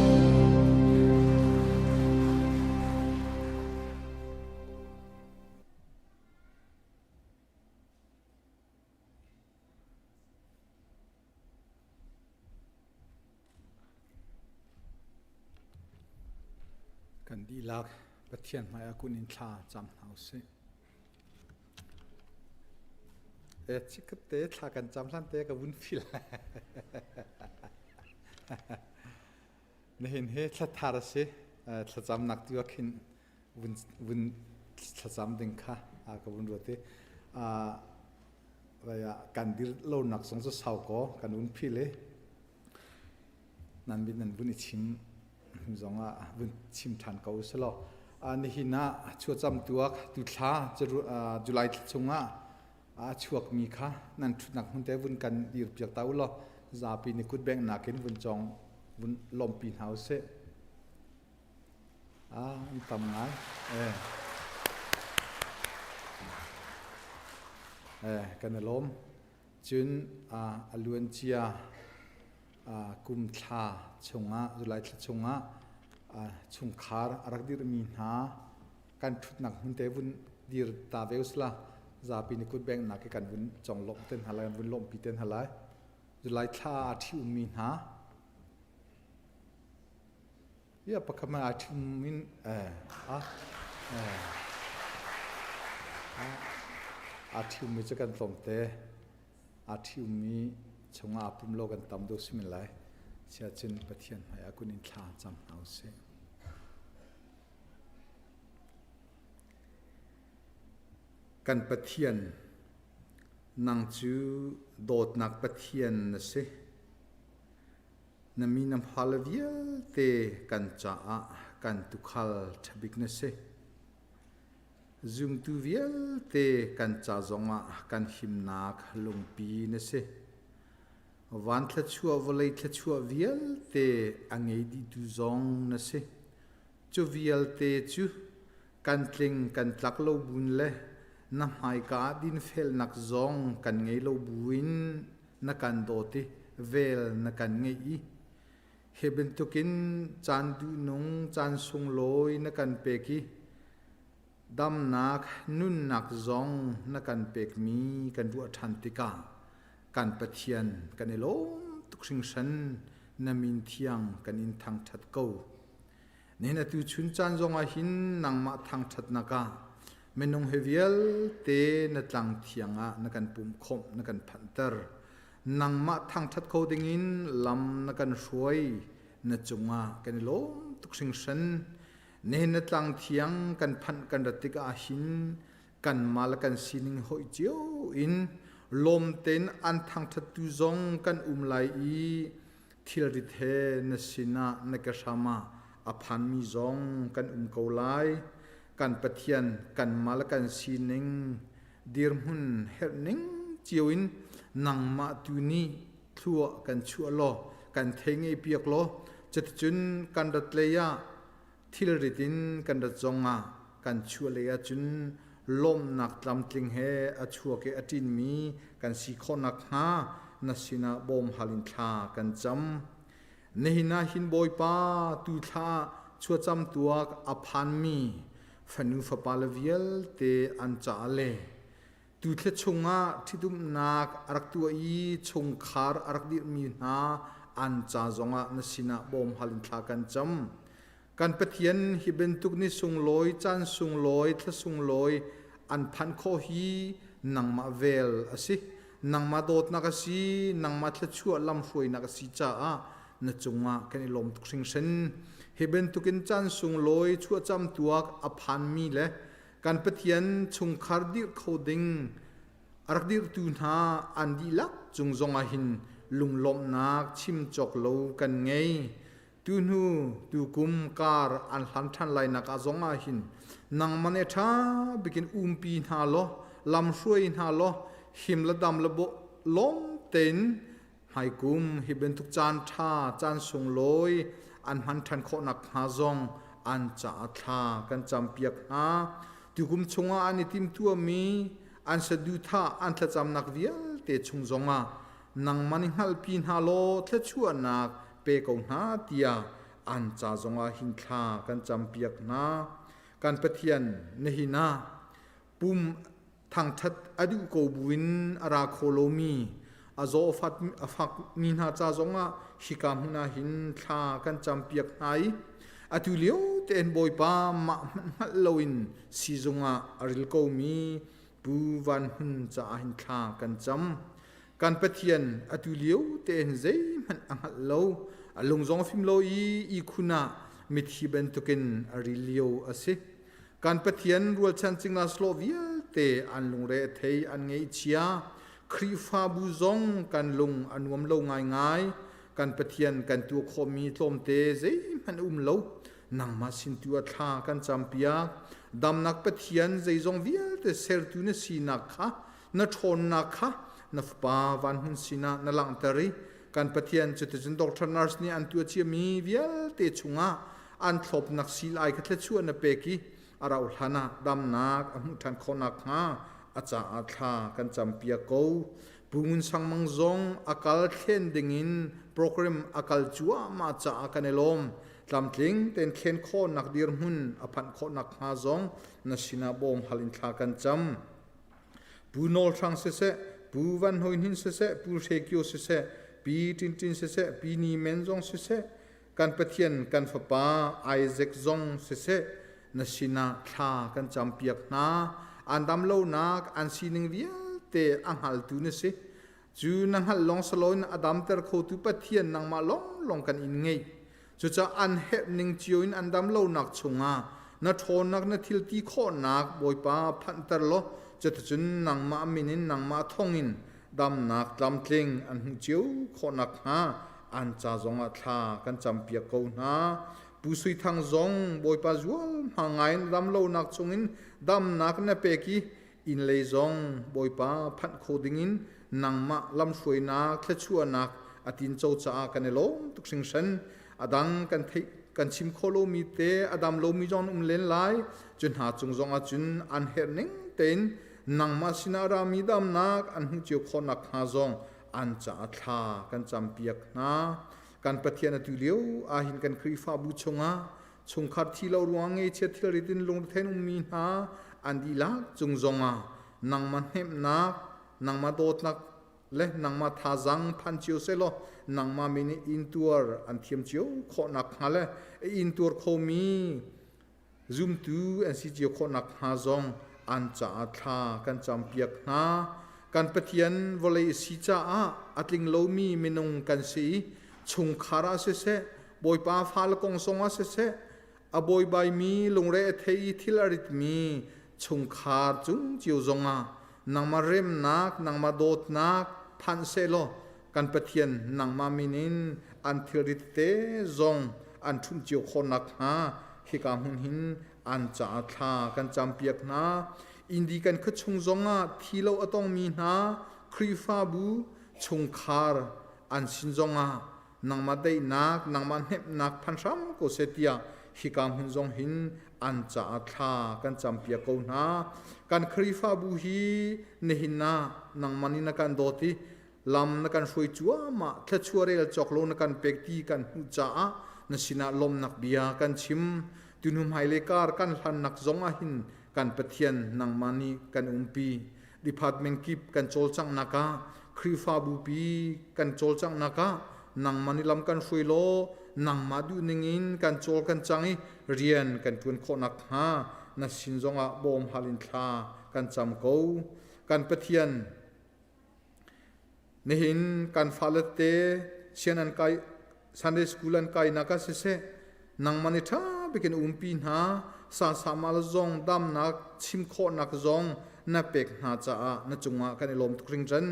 Kan dihlak Pathian hmaiah kun in thla cam hna usih. E chikkhat te thla kan cam hlan te ka vun fil. Nihin hi thla thar a si. Thlacamnak tu ah khin vun vun thlacam ding kha ka vun ruat i kan dir lonak zong cu sau kaw kan un phil i nan min nan vun i chim zong ah vun chim ṭhan ko usih law. Nihin ah chuacam tuak tuthla July thla chungah a chuakmi kha nan ṭhutnak hmun te vun kan dir piak ta u law zapi nih kut benghnak in vun cawng vun lawmhpi hna usih. Ah, an tam ngai. Eh. Eh, kan i lawm. Cun a luancia kum thla chungah, July thla chungah chungkhar a rak dirmi hna kan ṭhutnak hmun te vun dir ta ve usila zapi nih kut benghnak hi kan vun conglawmh te hna lai, kan vun lawmhpi te hna lai. July thla a ṭhi ummi hna Ya pakhat man aa ṭhim in a aa ṭhiummi cu kan tlawmte. Aa ṭhiummi chungah aa pum lo kan tam deuh si men lai. Siacun Pathian hmaiah kun in thla cam hna usih. Kan Pathian, nang cu dawtnak Pathian na si. Na mi na fale vialte kan caah kan tuukhal ṭhabik na si. Zumtu vialte kan ca zongah kan himnak lungpi na si. Van thluachuah vawlei thluachuah vialte a ngei dihtu zong na si. Cu vialte cu kan tling kan tlak lo buin le na hmaika ah dinfelnak zong kan ngei lo buin na kan dawt i vel na kan ngeih i hi bantukin caan duhnung caan sunglawi na kan pek i damnak nunnak zong na kan pekmi kan ruah ṭhan tikah kan Pathian kan i lawm tuk hringhran na min thiang kan in thangṭhat ko. Nihin atu chun caan zongah hin nangmah thangṭhatnak ah minung he vialte na tlang thiang ah na kan pumkhawmh na kan phanhter. Nangmah thangṭhat kho dingin lam na kan hruai na cungah kan i lawm tuk hringhran. Nihin na tlang thiang kan phanh kan rat tikah hin kanmah le kan sining hoih cio in lawm tein an thangṭhattu zong kan um lai i thilrit he na sinah na ke hram ah a phanmi zong kan um ko lai. Kan Pathian kanmah le kan sining dirhmun herhning cio in nangmah tu nih thlua kan chuah law kan thei ngei piak law cuticun kan rat lei ah thilrit in kan rat zong ah kan chuah lei ahcun lawmhnak tlamtling he a chuak i a ṭinmi kan si khawh nakhnga na sinah bawm hal in thla kan cam. Nihin ah hin Bawipa tu thla chuacam tuak a phanmi fanu fapa le vialte an caah le tuthla chungah ṭhitumnak a rak tuah i chungkhar a rak dirhmi hna an ca zongah na sinah bawm hal in thla kan cam. Kan Pathian hi bantuk ni sunglawi, caan sunglawi, thla sunglawi an phanh khawh hi nangmah vel a si. Nangmah dawtnak a si, nangmah thluachuah lamhruainak a si caah na cungah kan i lawm tuk hringhran. Hi bantukin caan sunglawi chuahcam tuak a phanmi le kan Pathian chungkhar dirh kho ding a rak dirhtu hna an dihlak cung zongah hin lunglawmhnak chim cawk lo kan ngei. Tuhnu tukum kar an hlan ṭhan lainak ah zong ah hin nangmah nih ṭha bikin umpi hna law lamhruai hna law him le dam le lawm tein hmaikum hi bantuk caan ṭha caan sunglawi an hman ṭhan khawh nakhnga zong an caah thla kan campiak hna. Tukum chungah an i timhtuahmi an saduhthah an thlacamnak vialte chung zongah nangmah nih hngalhpi hna law thluachuahnak pe ko hna tiah an ca zongah hin thla kan campiak hna. Kan Pathian nihin ah pum thangṭhat a duh ko buin a ra kho lomi a zaw a fakmi hna ca zongah hika hmun ah hin thla kan campiak hna i atu lio tein Bawipa mah hmanh hngalh loin siizung ah a ril komi Pu Van Hmun caah hin thla kan cam. Kan Pathian atu lio tein zeihmanh a hngalh lo, a lung zong a fim lo i ihkhun ah mithi bantukin a ril lio a si. Kan Pathian rualchan cingla slawh vialte an lungre a thei, an ngaihchia. Khrihfabu zong kan lung a nuam lo ngaingai. Kan Pathian kan tuah khawhmi tlawmte zeihmanh a um lo. Nangmah sin tu ah thla kan campiak. Damnak Pathian zeizong vialte sertu na sinak kha na ṭhawnnak kha na fapa van hmun sinah na langhter i kan Pathian cuticun doctor nurse nih an tuah ciami vialte chungah an thlopnak silai kha thluachuah na pek i a rauh hlan ah damnak a hmuh ṭhan khawh nakhnga a caah thla kan campiak ko. Pu Ngun Sang Mang zong a kal thlen dingin program a kal cuahmah caah kan i lawm. Tlamtling tein thlen khawhnak dirhmun a phanh khawh nakhnga zong na sinah bawm hal in thla kan cam. Pu Nawl Hrang siseh, Pu Van Hoi Hnin siseh, Pu Hre Kio siseh, Pi Tin Tin siseh, Pi Ni Men zong siseh, kan Pathian kan fapa Isaac zong siseh, na sinah thla kan campiak hna. An dam lonak, an sining vialte a hngaltu na si. Cu na hngalh lawng saloin a damter khotu Pathian nangmah lawnglawng kan in ngeih. Cucaah an herh ning cio in an dam lonak chungah na ṭhawnnak na thil ti khawhnak Bawipa phanhter law cuticun nangmah min in nangmah thawngin damnak tlamtling an hmuh cio khawh nakhnga an ca zongah thla kan campiak ko hna. Pu Sui Thang zong Bawipa zual hma ngai in dam lonak chungin damnak na pek i inn lei zong Bawipa phanh kho dingin nangmah lamhruainak thluachuahnak a tinco caah kan i lawm tuk hringhran. A dang kan theih kan chim khawh lomi te a dam lomi zong um len lai. Cu hna cung zong ahcun an herh ning tein nangmah sinah rami damnak an hmuh cio khawh nakhnga zong an caah thla kan campiak hna. Kan Pathian atu lio ahhin kan Khrihfabu chungah chungkhar thi lo ruang ngeichia thilrit in lungrethein ummi hna an dihlak cung zongah nangmah hnemhnak nangmah dawtnak le nangmah thazaang phan cio selaw nangmah min in intuar an thiam cio khawh nakhnga le intuar khomi zumtu an si cio khawh nakhnga zong an caah thla kan campiak hna. Kan Pathian vawlei si caah a tling lomi minung kan si i chungkhar ah siseh Bawipa fale kong zong ah siseh a bawibaimi lungre a thei i thil a ritmi chungkhar cung cio zongah nangmah remnak nangmah dawtnak phan sehlaw kan Pathian nangmah min in an thilrit te zong an ṭhumh cio khawh nakhnga hika hmun hin an caah thla kan campiak hna. Indi kan khuachung zongah thi lo a tongmi hna Khrihfabu chungkhar an sin zongah nangmah daihnak nangmah hnemhnak phan hram ko seh tiah hika hmun zong hin an caah thla kan campiak ko hna. Kan Khrihfabu hi nihin ah nangmah nih na kan dawt i lam na kan hruai cuahmah thluachuah rel cawk lo na kan pek ti kan hmuh caah na sinah lawmnak bia kan chim. Tunu hmailei kar kan hlannak zong ah hin kan Pathian nangmah nih kan umpi. Department kip kan cawlcanghnak ah Khrihfabu pi kan cawlcanghnak ah nangmah nih lam kan hruai law nangmah duh ning in kan cawl kan cang i rian kan ṭuan khawh nakhnga na sin zongah bawm hal in thla kan cam ko. Kan Pathian Nihin kan fale te sian an kai Sunday school an kainak ah siseh nangmah nih ṭha bikin umpi hna sasamal zong damnak chim khawhnak zong na pek hna caah na cungah kan i lawm tuk hringhran.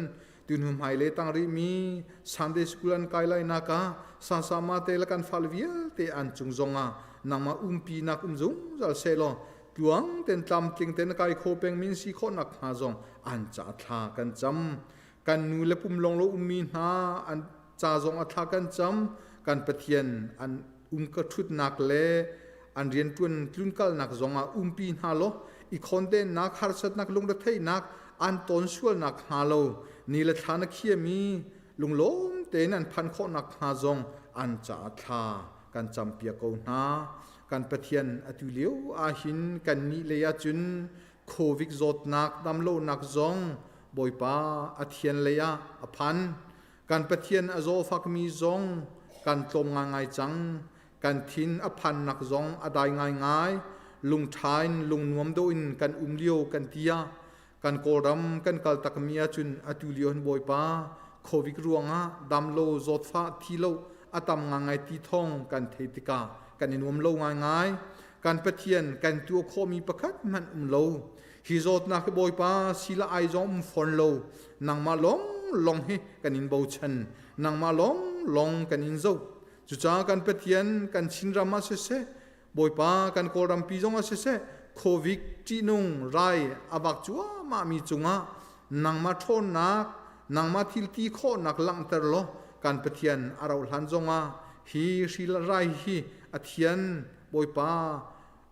Tuhnu hmailei tang rihmi Sunday school an kai lai nak ah sasama te le kan fale vialte an cung zongah nangmah umpi nak um zungzal sehlaw tluang ten tlamtling ten kai kho peng min si khawh nak hnga zong an ca thla kan cam. Kan nu le pum lawng lo ummi hna an ca zong a thla kan cam. Kan Pathian an um ka ṭhutnak le an rianṭuan tlunkalnak zongah umpi hna law i khawndennak harsatnak lungretheihnak an ton sualnak hnga lo ni le thla na khiami lunglawm tein an phan khawhnak hnga zong an caah thla kan campiak ko hna. Kan Pathian atu lio ahhin kan nih lei ahcun Covid zawtnak damlonak zong Bawipa a thian lei ah a phan. Kan Pathian a zawfakmi zong kan tlawm ngaingai cang. Kan thin a phannak zong a dai ngaingai. Lungṭha in lungnuam deuh in kan um lio kan ti ah kan Kawlram kan kal takmi ahcun atu lio hin Bawipa Covid ruangah damlo zawtfah thi lo a tam ngaingai ti thawng kan theih tikah kan i nuam lo ngaingai. Kan Pathian kan tuah khawhmi pakhat hmanh um lo. Hi zawtnak hi Bawipa sila ai zong um fawn lo. Nangmah lawng lawng hi kan in bochan. Nangmah lawng lawng kan in zoh. Cucaah kan Pathian kan Chinram ah siseh. Bawipa kan Kawlrampi zong ah siseh Covid ṭihnung rai a vak cuahmah mi cungah nangmah ṭhawnnak nangmah thil ti khawhnak langhter law kan Pathian a rauh hlan zongah hi hri rai hi a thian Bawipa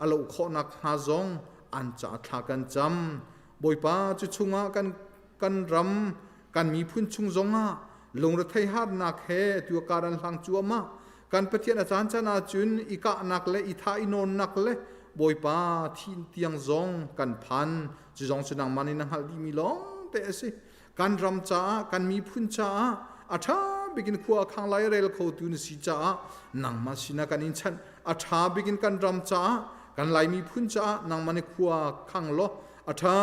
a loh khawhnak hnga zong an ca thla kan cam. Bawipa cu chungah kan kan ram kan miphun chung zongah lungrethei harnak he tu kar an hlang cuahmah. Kan Pathian a caan caan ahcun i kahnak le i thah i nawnnak le Bawipa thi tiang zong kan phan. Cu zong cu nangmah nih na hngalh dihmi lawng te a si. Kan ram caah kan miphun caah a ṭha bikin khua a khang lai rel khotu na si caah nangmah sinah kan in chanh. A ṭha bikin kan ram caah kan Lai miphun caah nangmah nih khua khang law a ṭha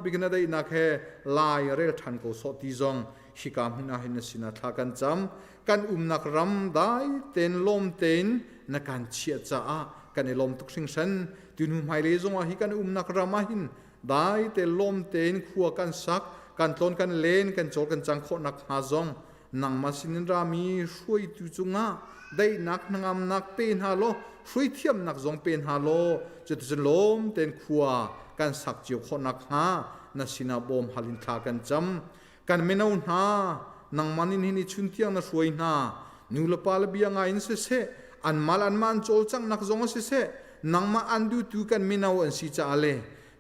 bikin a daihnak he lai rel ṭhan ko sawh ti zong hika hmun ah hin na sinah thla kan cam. Kan umnak ram dai tein lawm tein na kan chiah caah kan i lawm tuk hringhran. Tunu hmailei zongah hi kan umnak ram ah hin dai te lawm tein khua kan sak kan tlawn kan len kan cawl kan cang khawh nak hnga zong nangmah sinin rami hruaitu cungah daihnak hnangamnak pe hna law hruaithiamnak zong pe hna law cuticun lawm tein khua kan sak cio khawh nak hnga na sinah bawm hal in thla kan cam. Kan mino hna nangmah nin hin i chun tiang na hruai hna. Nu le pa le bia ngai in siseh anmah le anmah an cawlcanghnak zong ah siseh nangmah an duhtu kan mino an si caah le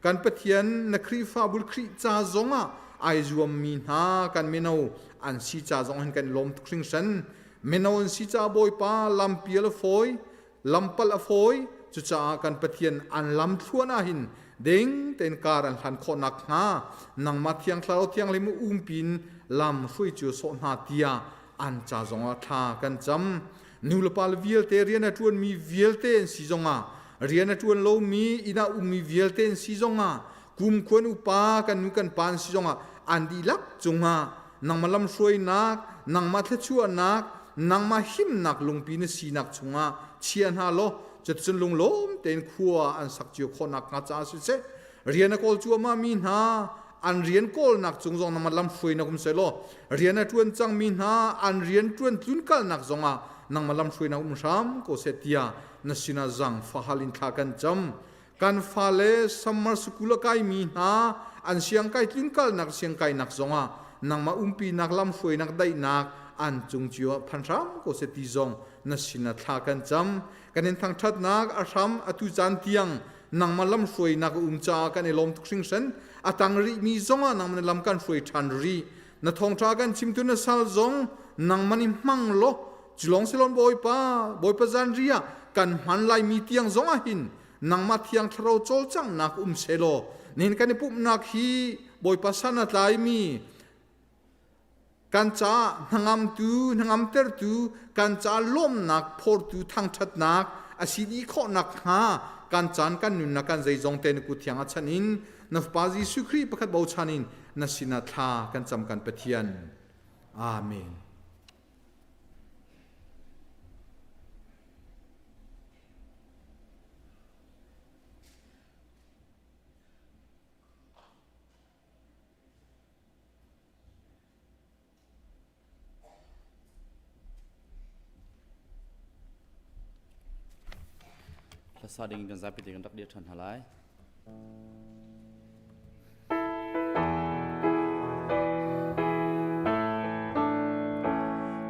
kan Pathian na Khrihfabu Khrih ca zong ah ai zuammi hna kan mino an si ca zong hin kan lawm tuk hringhran. Mino an si ca Bawipa lampial a fawi lampal a fawi. Cucaah kan Pathian an lam thluan ah hin ding tein kar an hlan khawh nakhnga nangmah thiang thlarau thianghlim umpiin lam hrui cu sawh hna tiah an ca zongah thla kan cam. Nu le pa le vialte rian a ṭuanmi vialte an si zongah rian a ṭuan lomi inn ah ummi vialte an si zongah kumkhuan upa kan nu kan pa an si zongah an dihlak cungah nangmah lamhruainak nangmah thluachuahnak nangmah himnak lungpi na sinak chungah chia hna law cuticun lunglawm tein khua an sak cio khawh nakhnga caah siseh rian a kawl cuahmah mi hna an rian kawlnak cung zong nangmah lamhruainak um seh law rian a ṭuan cangmi hna an rian ṭuan tlunkalnak zongah nangmah lamhruainak um hram ko seh tiah na sinah zang fahal in thla kan cam. Kan fale summer school a kaimi hna an siangkai tlunkalnak siangkainak zongah nangmah umpinak lamhruainak daihnak an cung cio ah phan hram ko seh ti zong na sinah thla kan cam. Kan in thangṭhatnak a hram atu caan tiang nangmah lamhruainak a um caah kan i lawm tuk hringhran. A tang rihmi zongah nangmah lam kan hruai ṭhan rih. Na thawngṭha kan chimtu na sal zong nangmah nih hmang law culong silon Bawipa Bawipa zanri ah kan hman laimi tiang zong ah hin nangmah thiang thlarau cawlcanghnak um selaw nihin kan i pumhnak hi Bawipa san a tlaimi kan caah hnangamtu hnangamtertu kan caah lawmnak phortu thangṭhatnak a si dih khawh nakhnga kan caan kan nunnak kan zeizong te na kut thiang a chan in na Fapa Jesuh Khrih pakhat bochan in na sinah thla kan cam kan Pathian. Amen. Hlasa ding kan zapi te kan rak dir ṭhan hna lai.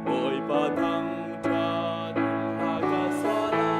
Bawipa thangṭhat hla ka sa lai.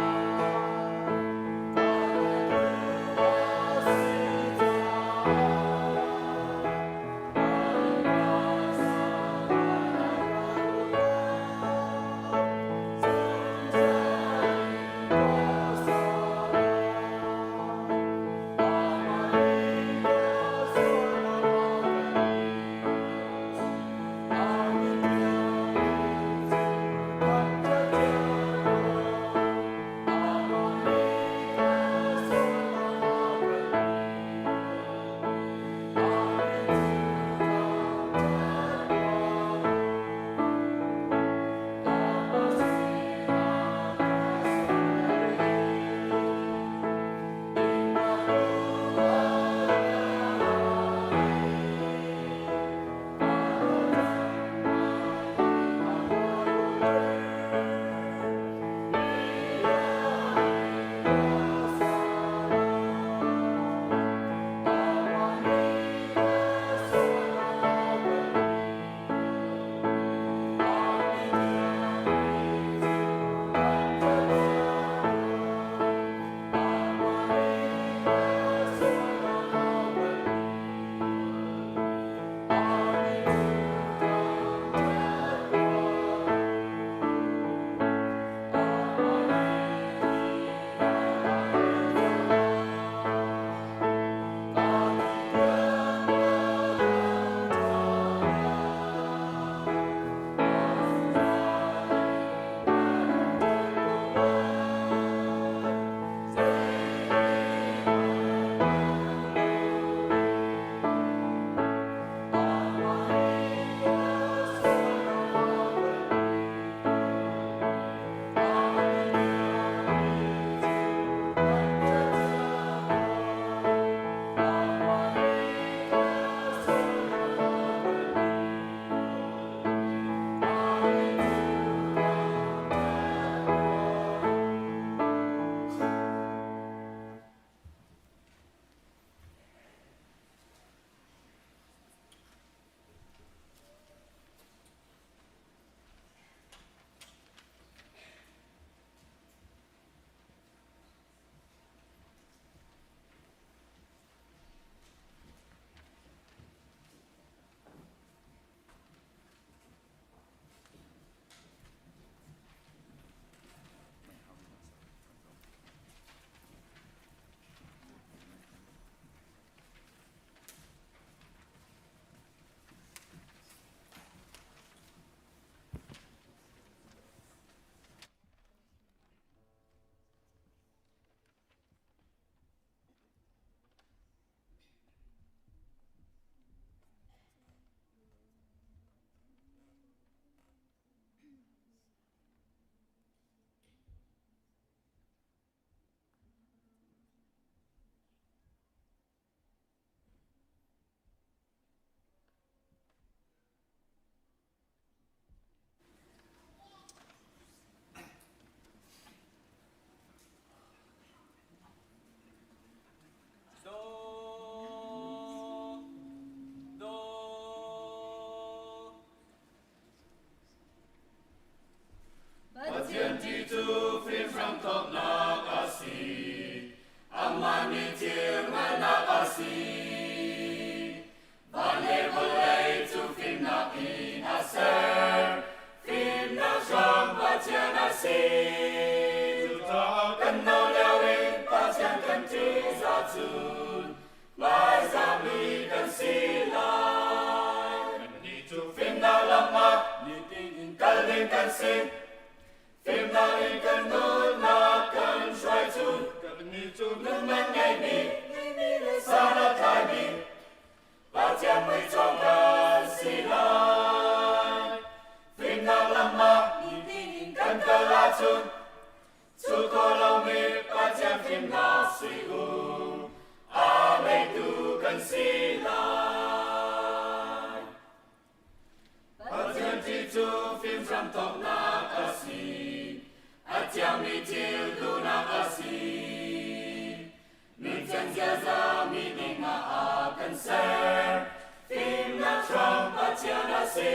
kan ser. Fimnak hram Pathian a si.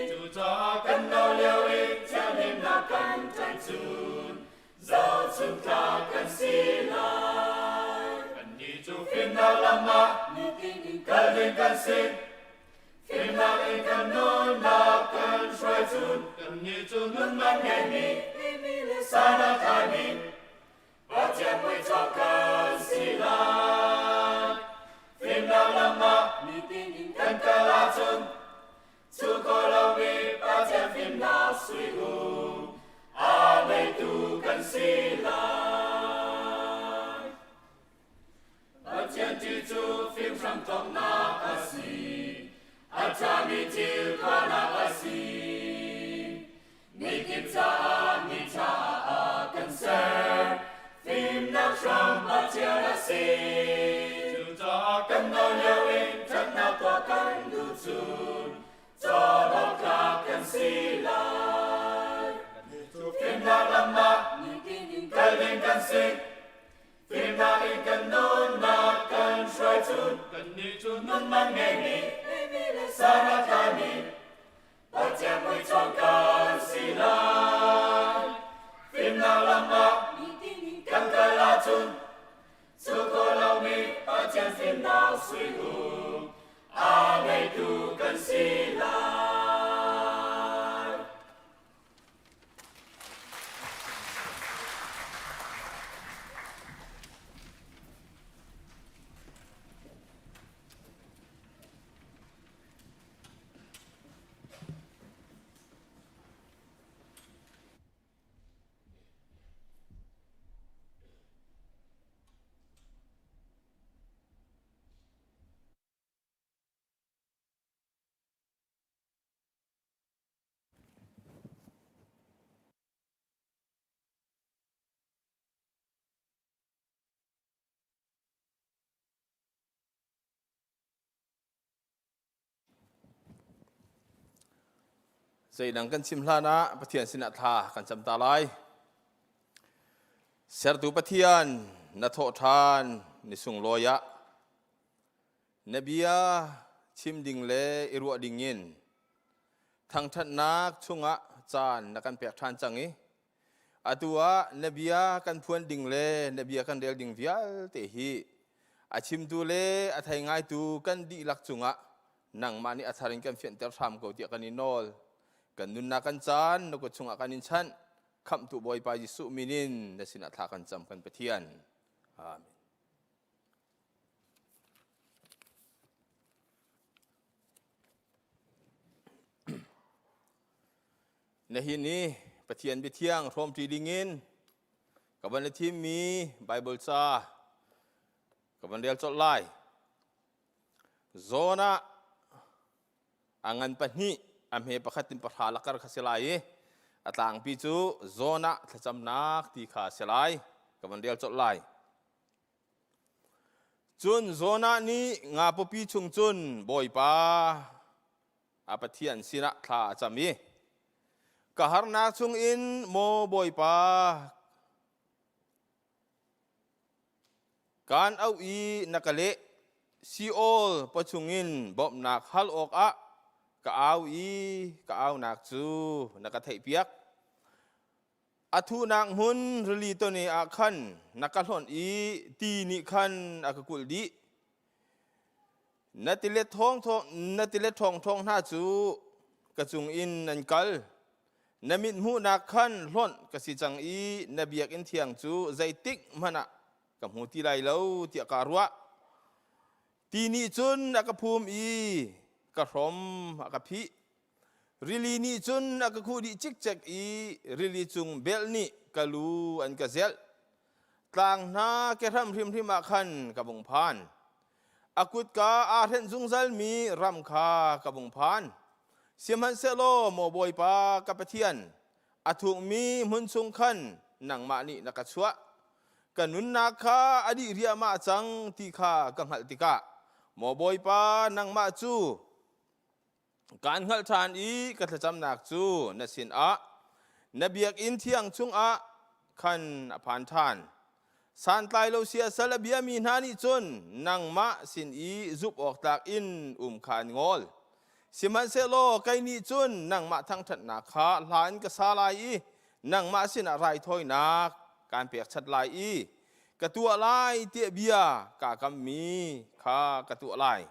Cucaah kan no lio in thianhlimnak kan ṭanh cun zohchunhtlak kan si lai. Kannih cu fimnak lam ah nitin in kal ding kan si. Fimnak in kan nunnak kan hruai cun kannih cu nunnak ngeimi san a tlaimi Pathian muichuak kan si lai. Fimnak lam ah nitin in kan kal ahcun cu ko lomi Pathian fimnak sui u a ngeitu kan si lai. Pathian ṭih cu fim hramthawknak a si, a ṭhami thil tuahnak a si. Mikip caah mi ṭha a kan ser, fimnak hram Pathian a si. Cucaah kan no lio in ṭhatnak tuah kan duh cun, cawn awk tlak kan si lai. Cu fimnak lam ah kal ding kan si. Fimnak in kan nunnak kan hruai cun kannih cu nun man ngeimi san a tlaimi Pathian muichuang kan si lai. Fimnak lam ah kan kal ahcun cu ko lomi Pathian fimnak sui u a ngeitu kan si lai. Zeidang kan chim hlan ah Pathian sinah thla kan cam ta lai. Sertu Pathian na thawh ṭhan ni sunglawi ah Na bia chim ding le i ruah dingin thangṭhatnak chungah caan na kan pek ṭhan cang i atu ah na bia kan phuan ding le na bia kan rel ding vialte hi a chimtu le a thei ngaitu kan dihlak cungah nangmah nih a thar in kan fianhter hram ko tiah kan i nawl. Kan nunnak kan caan na kut chungah kan in chanh. Khamhtu Bawipa Jesuh min in na sinah thla kan cam kan Pathian. Amen. Nihin i Pathian biathiang hrawmṭi dingin ka van i thimmi Baibal ca ka van rel colh lai. Zawn ah a ngan pahnih a hme pakhat in pahra lakar kha si lai i a tlangpi cu zawn ah thlacamnak ti kha a si lai. Ka van rel colh lai. Cun Jonah nih nga pawpi chung cun Bawipa a Pathian sinah thla a cam i, Ka harnak chungin maw Bawipa, kaan auh i na ka leh. Sheol pawchungin bawmhnak hal awkah ka au i ka aunak cu na ka theihpiak. A thuhnak hmun rili tawne ah khan na ka hlonh i ti nih khan a ka kulh dih. Na tilet ṭhawngṭhawng hna cu ka cung in an kal. Na mithmuhnak khan hlonh ka si cang i na biakinn thiang cu zeitik hmanh ah ka hmu ti lai lo tiah kaa ruah. Ti nih cun a ka phum i ka hrom a ka phih. Rili nih cun a ka khuh dih cikcek i rili cung belh nih ka lu an ka zelh. Tlang hna kehram hrimhrim ah khan ka vung phan. A kutka aa hrenh zungzalmi ram kha ka vung phan. Sihmanhsehlaw maw Bawipa ka Pathian, a thukmi hmun chung khan nangmah nih na ka chuah. Ka nunnak kha a dih riahmah cang ti kha ka hngalh tikah, maw Bawipa nangmah cu Kaan hngalh ṭhan i ka thlacamnak cu na sinah na biakinn thiang chungah khan a phan ṭhan. Santlai lo siasal a biami hna nih cun nangmah sin i zumh awk tlak in um kha an ngol. Sihmanhsehlaw kei nih cun nangmah thangṭhatnak kha hla in ka sa lai i nangmah sinah raithawinak kaan pekchanh lai i ka tuah lai tiah bia kaa kammi kha ka tuah lai.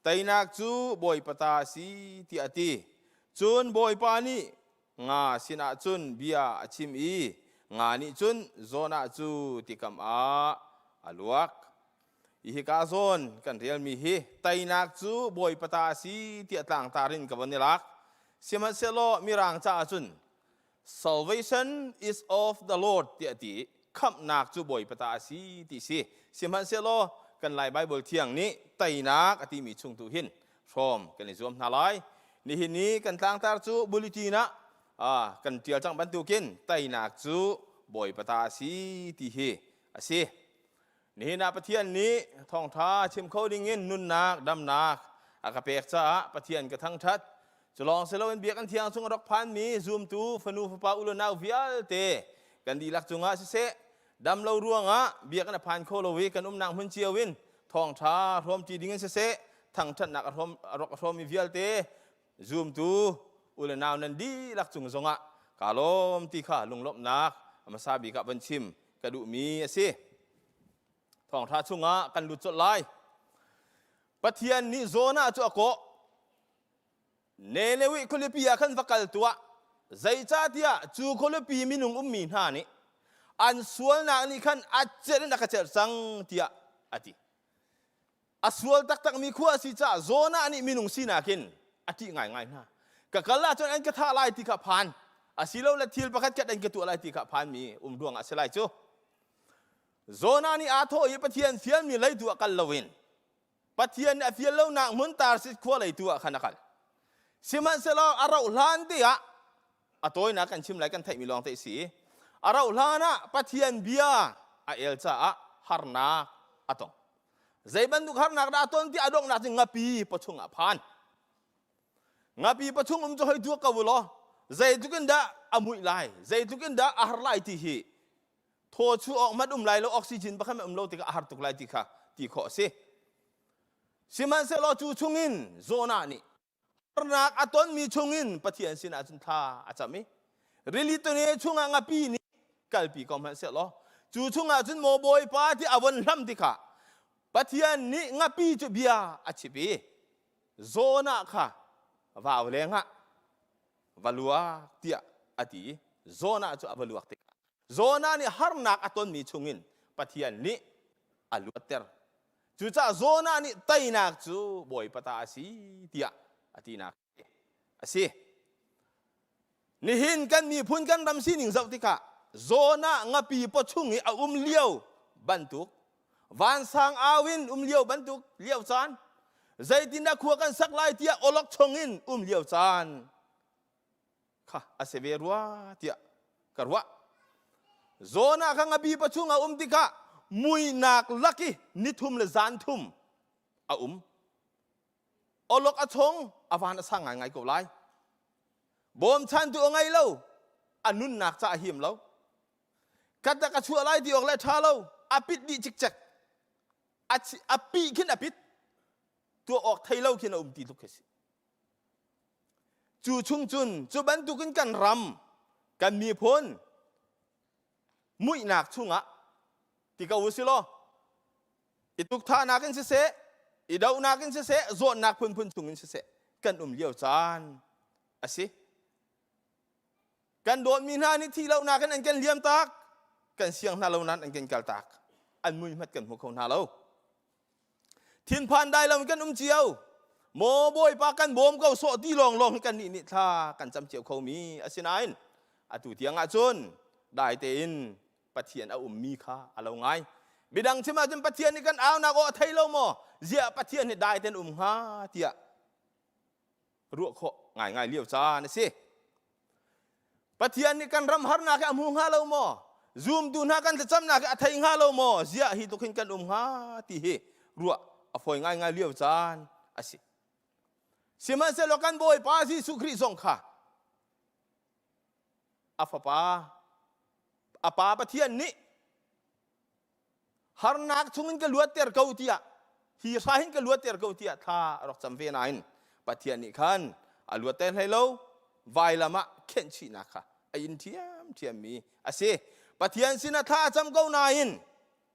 Teinak cu Bawipa ta a si tiah a ti. Cun Bawipa nih nga sinah cun bia a chim i nga nih cun Jonah cu tikam ah a luak. Hika zawn kan relmi hi teinak cu Bawipa ta a si tiah tlangtar in ka von i lak. Sihmanhsehlaw Mirang caah cun Salvation is of the Lord tiah a ti. Khamhnak cu Bawipa ta a si ti si. Sihmanhsehlaw kan Lai Baibal thiang nih teinak a timi chung tu hin hrawm kan i zuam hna lai. Nihin ni kan tlangtar cu bulletin ah kan ṭial cang bantukin teinak cu Bawipa ta a si ti hi a si. Nihin ah Pathian nih thawngṭha chim kho dingin nunnak, damnak a ka pek caah Pathian ka thangṭhat. Cu lawng si loin biakinn thiang chung a rak phanmi zumtu fanu fapa u le nau vialte kan dihlak cungah siseh Dam lo ruangah biakinn a phan kho lo i kan umnak hmun cio in thawngṭha hrawmṭi ding in siseh thangṭhatnak a hrawm a rak a hrawmmi vialte zumtu u le nau nan dihlak cung zongah kaa lawm ti kha lunglawmhnak a hmasa bik ah van chim ka duhmi a si. Thawngṭha chungah kan lut colh lai. Pathian nih Jonah cu a kawh. Nineveh khualipi ah khan va kal tuah, zeicahtiah cu khualipi minung ummi hna nih an sualnak nih khan a celh in a ka celh cang tiah a ti. A sual taktakmi khua a si caah Jonah nih minung sinak in a ṭih ngaingai hna. Ka kal ahcun an ka thah lai ti kha phan, asilole thil pakhat khat an ka tuah lai ti kha phanmi um ruangah a si lai cu. Jonah nih aa thawh i Pathian fialmi lei tu ah kal loin Pathian nih a fial lonak hmun Tarsis khua lei tu ah khan a kal. Sihmanhsehlaw a rauh hlan te ah a tawinak kan chim lai kan theihmi lawng te si. A rauh hlan ah Pathian bia a el caah harnak a tong. Zei bantuk harnak dah a ton ti a donghnak cu ngapi pawchung ah phan. Ngapi pawchung um cu hoi duak ko u law zeitluk in dah a muih lai, zeitluk in dah a har lai ti hi thaw chu awk hmanh um lai lo oxygen pakhat um lo tikah a har tuk lai ti kha ti khawh a si sihmanhsehlaw cu chungin Jonah nih harnak a tonmi chungin Pathian sinah cun thla a cam i rili tone chungah ngapi nih kalpi ko hmanh sehlaw cu chungah cun maw Bawipa ti a von hlam tikah Pathian nih ngapi cu bia a chip i Jonah kha vau lengah va luak tiah a ti i Jonah cu a va luak tikah Jonah nih harnak a tonmi chungin Pathian nih a luatter. Cucaah Jonah nih teinak cu Bawipa ta a si tiah a tinak a si. Nihin kan miphun kan ram sining zoh tikah Jonah ngapi pawchung i a um lio bantuk vansang au in um lio bantuk lio caan zeitindah khua kan sak lai tiah awlok chong in um lio caan kha a si ve rua tiah ka ruah. Jonah kha ngapi pachung a um tikah muihnak lak i nithum le zan thum a um. Awlok a chong a van a sang ngaingai ko lai. Bawmchantu a ngei lo, a nunnak ca a him lo. Katak a chuah lai ti awk le ṭha lo, a pit dih cikcek. A, a pih khin a pit. Tuah awk thei lo khin a um ti tluk khi si. Cu chung cun cu bantukin kan ram, kan miphun muihnak chungah ti ko u si law i tukthahnak in siseh, i dohnak in siseh, zawtnak phunphun chungin siseh kan um lio caan a si. Kan dawtmi hna nih thih lonak in an kan liam tak, kan siang hna lo nain an kan kal tak. An mui hmat kan hmu kho hna lo. Thinphan dai lo in kan um cio. Maw Bawipa kan bawm ko sawh ti lawng lawng hi kan nih nih thla kan cam cio khomi asinain atu tiang ah cun dai tein Pathian a ummi kha a lo ngai. Midang chim ahcun Pathian nih kan aunak aw a thei lo maw? Ziah Pathian hi dai tein um hnga tiah ruah khawh ngaingai lio caan a si. Pathian nih kan ram harnak hi a hmu hnga lo maw? Zumtu hna kan thlacamnak hi a thei hnga lo maw? Ziah hi tluk hin kan um hnga ti hi ruah a fawi ngaingai lio caan a si. Sihmanhsehlaw kan Bawipa Jesuh Khrih zong kha a fapa a pa Pathian nih. Harnak chungin ka luatter ko tiah hi hra hin ka luatter ko tiah thla a rak cam ve nain Pathian nih khan a luatter hlei lo vailam ah khenhchihnak kha a in ṭhiamṭhiammi a si. Pathian sinah thla a cam ko nain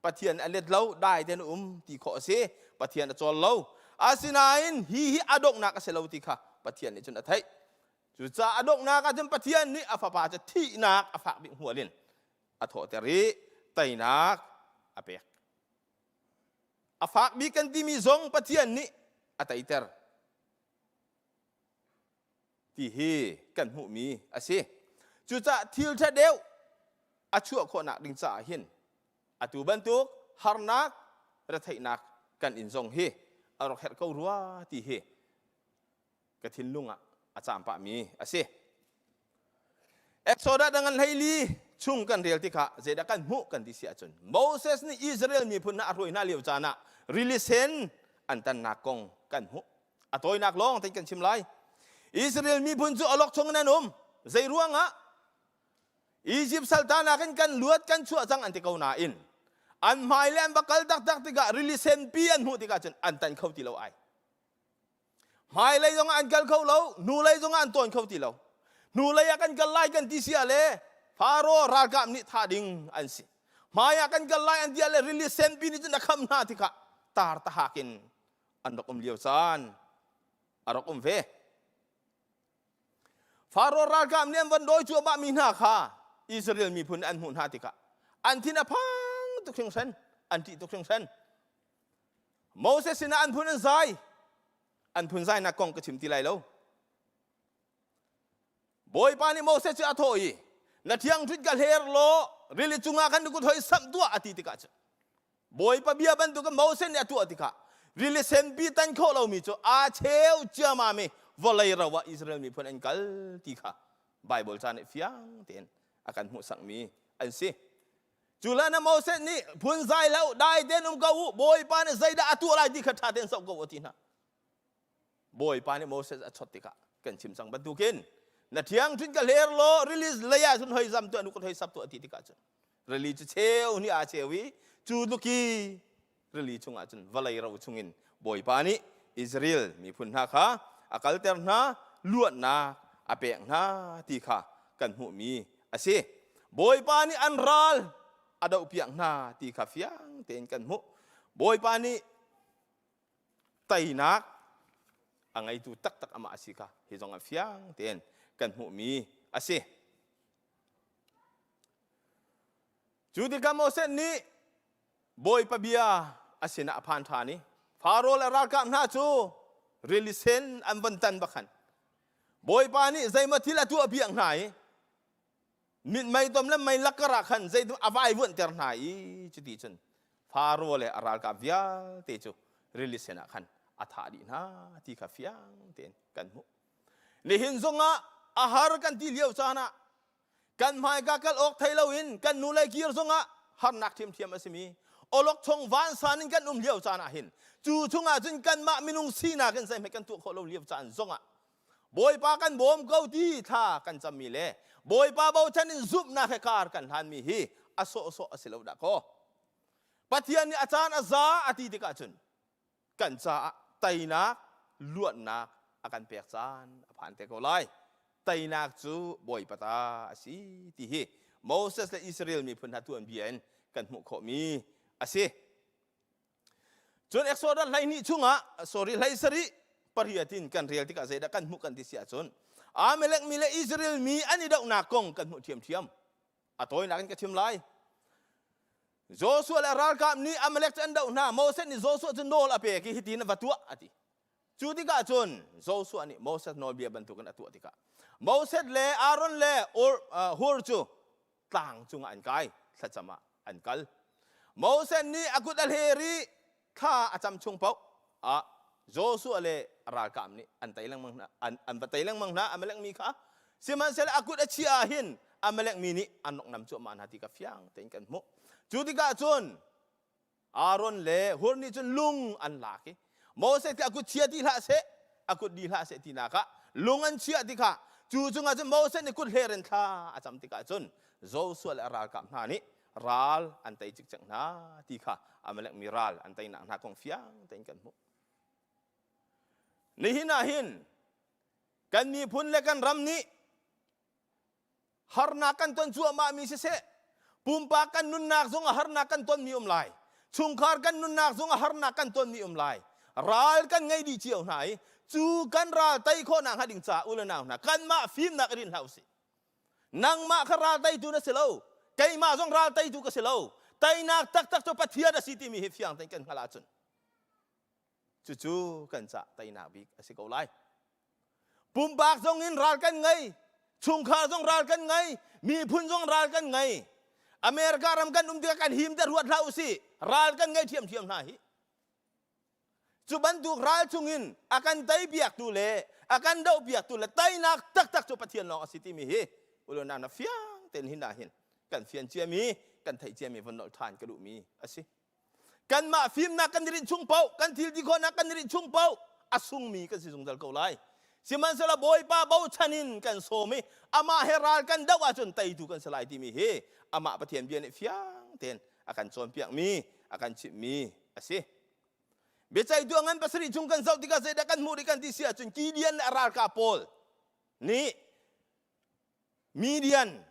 Pathian a let lo dai ten um ti khawh a si. Pathian a cawl lo. Asinain hi hi a donghnak a si lo ti kha Pathian nih cun a theih. Cucaah a donghnak ah cun Pathian nih a fapa cu thihnak a fak bik hmual in a thawhter i teinak a pek. A fak bik kan timi zong Pathian nih a teiter ti hi kan hmuhmi a si. Cucaah thil ṭha deuh a chuah khawhnak ding caah hin atu bantuk harnak retheihnak kan in zong hi a rak herh ko rua ti hi ka thinlung ah a caam pahmi a si. Exodus ngan 14 chung kan rel tikah zeidah kan hmuh kan ti si ahcun Moses nih Israel miphun hna a hruai hna lio caan ah rili sen an tannak kong kan hmuh. A tawinak lawng te kan chim lai. Israel miphun cu alok chung in an um. Zei ruangah? Egypt saltanak in kan luat kan chuah cang an ti ko nain an hmai le an va kal taktak tikah rili senpi an hmuh tikah cun an tan kho ti lo ai. Hmailei zongah an kal kho lo, hnulei zongah an tawn kho ti lo. Hnulei ah kan kal lai kan ti si ah le Faro ralkap nih thah ding an si. Hmai ah kan kal lai an ti ah le rili senpi nih cun a kham hna tikah tar tahak in an rak um lio caan a rak um ve. Faro ralkap nih an van dawi cuahmah mi hna kha Israel miphun an hmuh hna tikah an thin a phang tuk hringhran, an ṭih tuk hringhran. Moses sinah an phun an zai. An phun zainak kong ka chim ti lai lo. Bawipa nih Moses cu a thawh i, na ṭhiangṭhut ka hler law rili cungah khan na kut hoi samh tuah a ti tikah cun Bawipa bia bantukin Moses nih a tuah tikah rili senpi tan khawh lomi cu aa cheu ciamam i vawlei ro ah Israel miphun an kal ti kha Baibal ca nih fiang tein a kan hmuhsakmi an si. Cu hlan ah Moses nih phunzai hlah u, dai tein um ko u, Bawipa nih zeidah a tuah lai ti kha ṭha tein zoh ko u a ti hna. Bawipa nih Moses a chawt tikah kan chim cang bantukin na ṭhiangṭhut ka hler law rili lei ah cun hoi zam tuah nu ka hoi sap tuah ti tikah cun rili cu cheu nih aa cheu i cu tluki rili chungah cun vawlei ro chungin Bawipa nih Israel miphun hna kha a kalter hna luatnak a pek hna ti kha kan hmuhmi a si. Bawipa nih an ral a dohpiak hna ti kha fiang tein kan hmuh. Bawipa nih teinak a ngeitu taktak amah a si kha hi zong ah fiang tein kan hmuhmi a si. Cu tikah Moses nih Bawipa bia a sinah a phan ṭhan i Faro le ralkap hna cu rili sen an von tan bak khan Bawipa nih zeimaw thil a tuah piak hna i mithmai tom le mei lak karah khan zeitum a vaivuanhter hna i cuti cun Faro le a ralkap vialte cu rili sen ah khan a thah dih hna ti kha fiang tein kan hmuh. Nihin zongah a har kan ti lio caan ah kan hmaika kal awk thei loin kan nu le kir zongah harnak ṭhiamṭhiam a simi awlokchong vansan in kan um lio caan ah hin cu chungah cun kanmah minung sinak in zeihmanh kan tuah khawh lo lio caan zongah Bawipa kan bawm ko ti thla kan cammi le Bawipa bochan in zumhnak he kar kan hlanmi hi a sawhsawh a si lo dah kaw Pathian nih a caan a za a ti tikah cun kan caah teinak luatnak a kan pek caan a phan te ko lai teinak cu Bawipa ta a si ti hi Moses le Israel miphun hna tuanbia in kan hmuh khawhmi a si cun Exodus 12 chungah sorry 17 pariat in kan rel tikah zeidah kan hmuh kan ti si ahcun Amalek mi le Israel mi an i dohnak kong kan hmuh ṭhiamṭhiam a tawinak in ka chim lai Joshua le ralkap nih Amalek cu an doh hna. Moses nih Joshua cu nawl a pek i hitin va tuah a ti. Cu tikah cun Joshua nih Moses nawlbia bantukin a tuah tikah Moses le Aaron le Hur cu tlang cungah an kai, thlacam ah an kal. Moses nih a kut a hler i thla a cam chung paoh ah Joshua le ralkap nih an tei lengmang hna an, an va tei lengmang hna Amalek mi kha sihmanhsehlaw a kut a chiah ah hin Amalek mi nih an rak nam cuahmah hna ti kha fiang tein kan hmuh cu tikah cun Aaron le Hur nih cun lung an lak i Moses khi a kut chia ti hlah seh a kut di hlah seh tinak ah lung an chiah tikah cu cungah cun Moses nih kut hler in thla a cam tikah cun Joshua le a ralkap hna nih. ral an tei cikcek hna ti kha Amalek mi ral an teinak hna kong fiang tein kan hmuh. Nihin ah hin kan miphun le kan ram nih harnak kan ton cuahmah mi siseh pumpak kan nunnak zong ah harnak kan tonmi um lai chungkhar kan nunnak zong ah harnak kan tonmi um lai ral kan ngei dih cio hna i cu kan ral tei khawhnak hnga ding caah u le nau hna kanmah fimnak i rinh hlah usih nangmah kha ral teitu na si lo keimah zong ral teitu ka si lo teinak taktak cu Pathian a si timi hi fiang tein kan hngalh ahcun cucu kan cah teinak bik a si ko lai Pumpak zong in ral kan ngei, chungkhar zong ral kan ngei, miphun zong ral kan ngei. America ram kan um tikah kan him te ruat hlah usih. Ral kan ngei ṭhiamṭhiam hna hi. Cu bantuk ral chungin a kan tei piaktu le a kan doh piaktu le teinak taktak cu Pathian lawng a si timi hi ulona na fiang tein hin ah hin kan fian ciami kan theih ciami von nolh ṭhan ka duhmi a si. Kanmah fimnak kan i rinh chung paoh, kan thil ti khawhnak kan i rinh chung paoh a sungmi kan si zungzal ko lai. Sihmanhsehlaw Bawipa bochan in kan sawm i amah he ral kan doh ahcun teitu kan si lai timi hi amah Pathian bia nih fiang tein a kan cawnpiakmi, a kan chimhmi a si. Biaceihtu a ngan pasarih chung kan zoh tikah zeidah kan hmuh rih kan ti si ahcun Gideon le a ralkap pawl nih Midian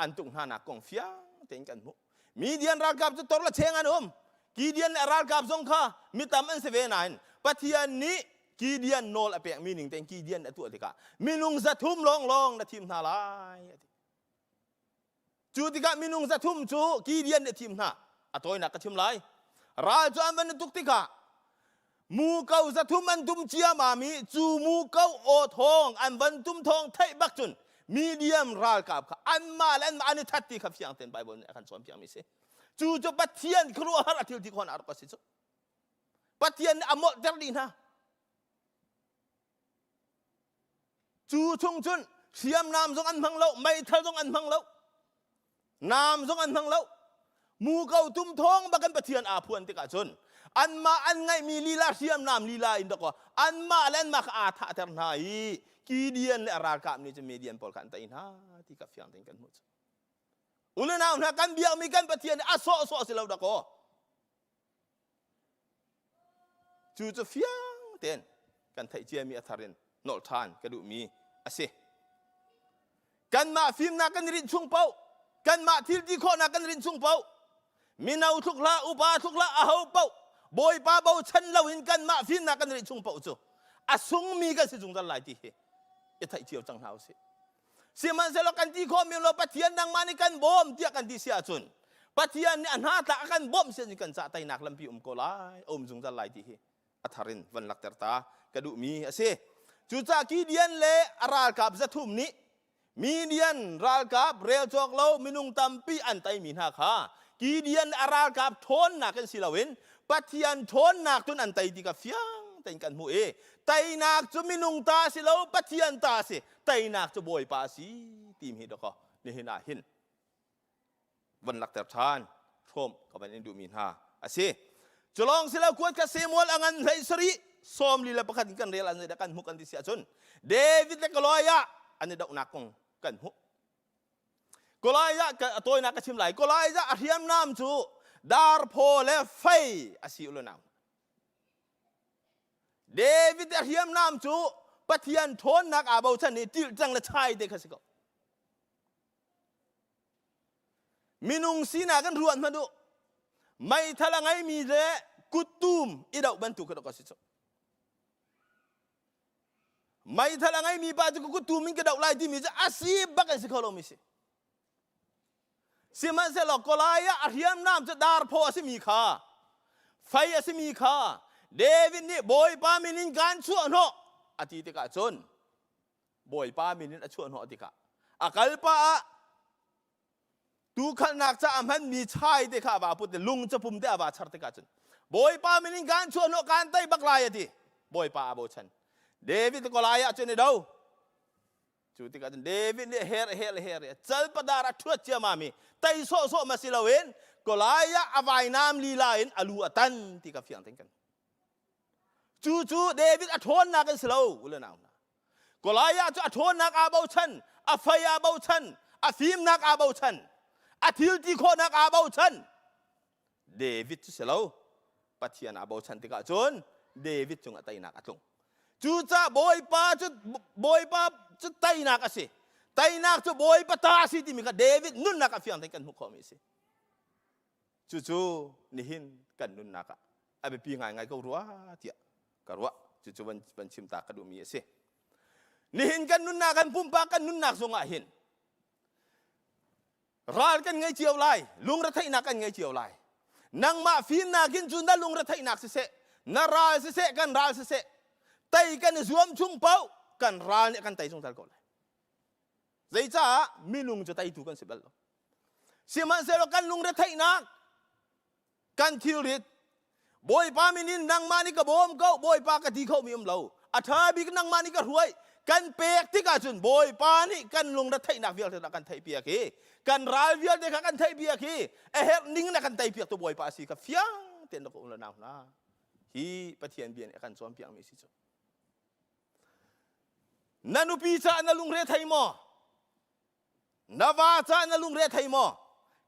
an tuk hnanak kong fiang tein kan hmuh. Midian ralkap cu tor le cheng an um. Gideon le ralkap zong kha mitam an si ve nain Pathian nih Gideon nawl a pekmi ning tein Gideon a tuah tikah minung 300 lawnglawng na thim hna lai a ti. Cu tikah minung 300 cu Gideon nih a thim hna. A tawinak ka chim lai. Ral cu an van i tuk tikah Muko 300 an tum ciamam i cu muko aw thawng an van tum thawng theih bak cun Midian ralkap kha anmah le anmah an i that ti kha fiang tein Bible nih a kan cawnpiakmi si. Cu cu Pathian khuaruahhar a thil ti khawhnak a rak a si cu. Pathian nih a molhter dih hna. Cu chung cun hriamnam zong an hmang lo, meithal zong an hmang lo, naam zong an hmang lo. Muko tum thawng bak in Pathian aa phuan tikah cun anmah an ngeihmi lila hriamnam lila in dakaw anmah le anmah kha aa thahter hna i Gideon le a ralkap nih cun Midian pawl kha an tei hna ti kha fiang tein kan hmuh cu. U le nau hna kan biakmi kan Pathian a sawhsawh si lo dakaw. Cu cu fiang tein kan theih ciami a thar in nolh ṭhan ka duhmi a si. Kanmah fimnak kan rinh chung paoh, kanmah thil ti khawhnak kan rinh chung paoh, mino thluk hlah, upa thluk hlah, aho paoh, Bawipa bochan loin kanmah fimnak kan rinh chung paoh cu a sungmi kan si zungzal lai ti hi i theih cio cang hna usih. Sihmanhsehlaw kan ti khawhmi lo Pathian nangmah nih kan bawm tiah kan ti si ahcun Pathian nih a hna tlak a kan bawmh si ahcun kan cah teinak lampi um ko lai, a um zungzal lai ti hi a thar in van lakter ta ka duhmi a si. Cucaah Gideon le a ralkap 300 nih Midian ralkap rel cawk lo minung tampi an teimi hna kha Gideon a ralkap ṭhawnnak in si loin Pathian ṭhawnnak cun an tei ti kha fiang tein kan hmuh i teinak cu minung ta si lo Pathian ta si teinak cu Bawipa si timi hi dakaw nihin ah hin van lakter ṭhan hrawm ka van in duhmi hna a si. Culawng silo kuat kha Samuel a ngan 17 41 in kan rel an zeidah kan hmuh kan ti si ahcun David le Goliath an i dohnak kong kan hmuh. Goliath a tawinak ka chim lai. Goliath a hriamnam cu darphaw le fei a si u nau. David a hriamnam cu Pathian ṭhawnnak aa bochan i tilcang le chai te kha si ko. Minung sinak kan ruat hmanh u. Meithal a ngeimi le kuttum i doh bantuk kha ka si cu. Meithal a ngeimi pa cu kuttum in ka doh lai timi cu a si bak an si kho lomi si. Sihmanhsehlaw Goliath a hriamnam cu darphaw a simi kha, fei a simi kha David nih Bawipa min in kaan chuah hnawh a ti tikah cun Bawipa min in a chuah hnawh tikah a kal pah ah tuukhalnak caah hmanmi chai te kha a vaa put i lung capum te a vaa char tikah cun Bawipa min in kaan chuah hnawh kaan tei bak lai a ti Bawipa aa bochan David Goliath cun i do cu tikah cun David nih her her her calpadar a ṭhuat ciamam i tei sawhsawh ma si loin Goliath a vainam lila in a lu a tan ti ka fiang tein kan Cu cu David a ṭhawnnak an si lo, u le nau hna. Goliath cu a ṭhawnnak aa bochan, a fei aa bochan, a fimnak aa bochan. A thil ti khawhnak aa bochan. David cu si lo. Pathian aa bochan tikah cun David cungah teinak a tlung. Cucaah Bawipa cu Bawipa cu teinak a si. Teinak cu Bawipa ta a si timi kha David nunnak ah fiang tein kan hmuh khawhmi a si. Cucu nihin kan nunnak ah a biapi ngaingai ko rua tiah ka ruah. Cucu van, van chim ta ka duhmi a si. Nihin kan nunnak kan pumpak kan nunnak zongah hin ral kan ngei cio lai, lungretheihnak kan ngei cio lai. Nangmah fimnak in cu na lungretheihnak siseh, na ral siseh, kan ral siseh, tei kan i zuam chung paoh kan ral nih kan tei zungzal ko lai. Zeicah minung cu teitu kan si bal lo. Sihmanhsehlaw kan lungretheihnak, kan thilrit, Bawipa min in nangmah nih ka bawm ko, Bawipa ka ti khomi um lo. A ṭha bik nangmah nih ka hruai. Kan pek tikah cun Bawipa nih kan lungretheihnak vialte kha kan theihpiak i kan ral vialte kha kan theihpiak i a herh ning na kan teipiak tu Bawipa a si kha fiang tein rak um le nau hna. Hi Pathian bia nih a kan cawnpiakmi si cu. Na nupi caah na lungre thei maw? Na va cah na lungre thei maw?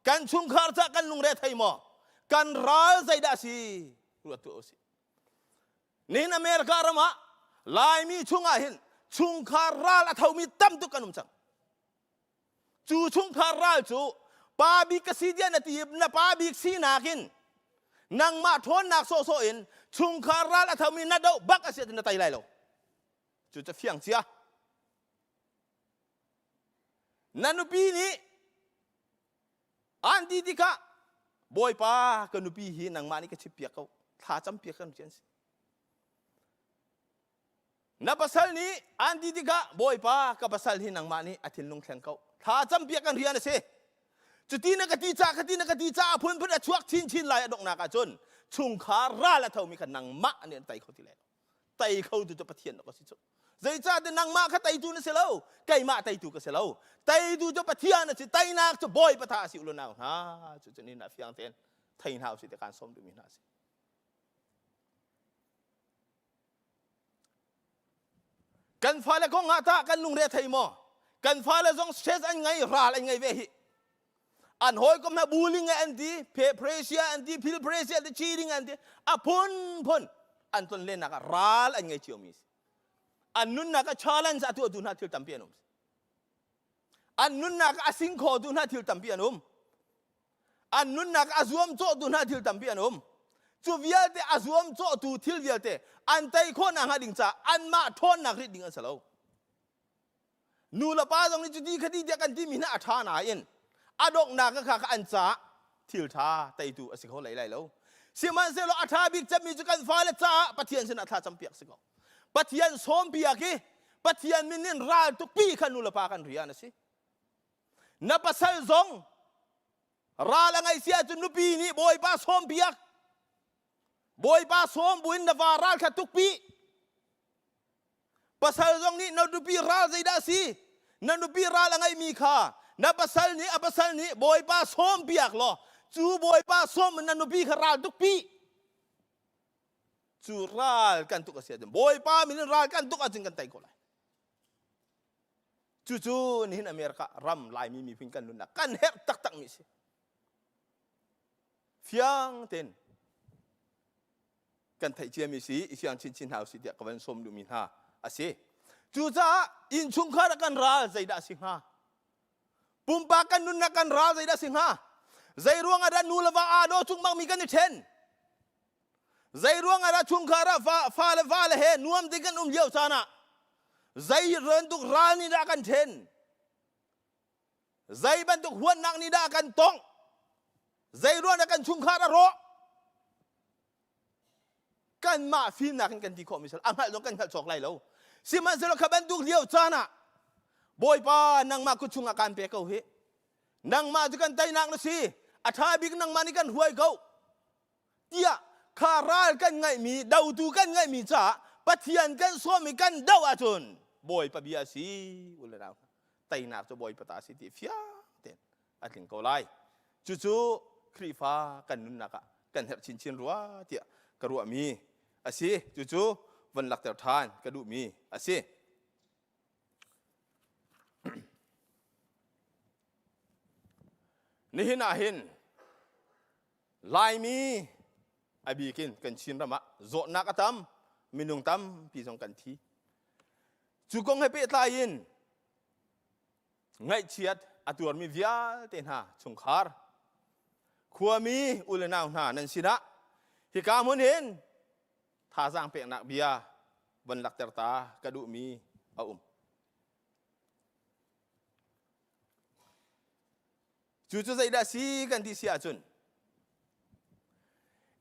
Kan chungkhar cah kan lungre thei maw? Kan ral zeidah a si? Ruat tuah usih. Nihin America ram ah Laimi chungah hin chungkhar ral a thomi tam tuk kan um cang. Cu chungkhar ral cu pa bik ka si tiah na ti na pa bik sinak in nangmah ṭhawnnak sawhsawh in chungkhar ral a thomi na doh bak a si ahcun na tei lai lo. Cu cu fiang cia. Na nupi nih an ti tikah Bawipa ka nupi hi nangmah nih ka chimpiak ko thla campiak kan rian si. Na pasal nih an ti tikah Bawipa ka pasal hi nangmah nih a thinlung thleng ko thla campiak kan rian a si. Cuti na ka ti ca khati na ka ti ca a phunphun a chuak chinchin lai a donghnak ahcun chungkhar ral a thomi kha nangmah nih an tei kho ti lai lo. Tei kho tu cu Pathian ka si cu. Zeicahtiah nangmah kha teitu na si lo, keimah teitu ka si lo. Teitu cu Pathian a si, teinak cu Bawipa tha a si u nau hna. Cucu ni na fiang tein thei hna usih ti kaan sawm duhmi hna a si. Kan fale kong ah tah kan lungre thei maw? Kan fale zong stress an ngei, ral an ngei ve hi. An hawikom hna bullying an ti, peer pressure an ti, peer pressure an ti, cheating an ti, a phunphun an ton lennak ah ral an ngei ciomi si. An nunnak ah challenge a tuahtu hna thil tampi an um. An nunnak ah a sing khotu hna thil tampi an um. An nunnak ah a zuamcawhtu hna thil tampi an um. Cu vialte a zuamcawhtu thil vialte an tei khawhnak hnga ding caah anmah ṭhawnnak rih ding an si lo. Nu le pa zong nih cuti khati tiah kan timi hna a ṭha nain a donghnak kha kha an caah thil ṭha teitu a si kho lei lai lo. Sihmanhsehlaw a ṭha bik cemmi cu kan fale caah Pathian sinah thla campiak si ko. Pathian sawmpiak i Pathian min in ral tukpi kha nu le pa kan rian a si. Na pasal zong ral a ngeih si ahcun nupi nih Bawipa sawmpiak. Bawipa sawm buin na va ral kha tukpi. Pasal zong nih na nupi ral zeidah a si? Na nupi ral a ngeihmi kha na pasal nih a pasal nih Bawipa sawm piak law cu Bawipa sawm in na nupi kha ral tukpi. Cu ral kan tuk a si ahcun Bawipa min in ral kan tuk ahcun kan tei ko lai. Cucu nihin America ram Laimi miphun kan nunnak kan herh taktakmi a si. Fiang tein kan theih ciami si i fiang chinchin hna usih tiah ka van sawm duhmi hna a si. Cucaah innchungkhar ah kan ral zeidah a si hnga? Pumpak kan nunnak kan ral zeidah a si hnga? Zei ruang ah dah nu le va aa daw cungmangmi kan i ṭhen? Zei ruang ah dah chungkhar ah fa, fa le va le he nuam te kan um lio caan ah zei bantuk ral nih dah kan ṭhen? Zei bantuk huatnak nih dah kan tongh? Zei ruang dah kan chungkhar a rawh? Kanmah fimnak in kan ti khawhmi sal a hngalh zong kan hngalh cawk lai lo. Sihmanhsehlaw kha bantuk lio caan ah Bawipa nangmah kut chungah kaan pek ko hi. Nangmah cu kan teinak na si. A ṭha bik nangmah nih kan hruai ko. Tiah kha ral kan ngeihmi, dotu kan ngeihmi caah Pathian kan sawm i kan doh ahcun Bawipa bia a si. U le nau teinak cu Bawipa ta a si ti fiang tein a tling ko lai. Cucu Khrihfa kan nunnak ah kan herh chinchin rua tiah ka ruahmi a si. Cucu von lakter ṭhan ka duhmi a si. Nihin ah hin Laimi a bikin kan Chin ram ah zawtnak a tam, minung tampi zong kan thi. Cu kong he pehtlai in ngaihchiat a tuarmi vialte hna chungkhar, khuami u le nau hna nan sinah hika hmun hin thazaang peknak bia von lakter ta ka duhmi a um. Cu cu zeidah si kan ti si ahcun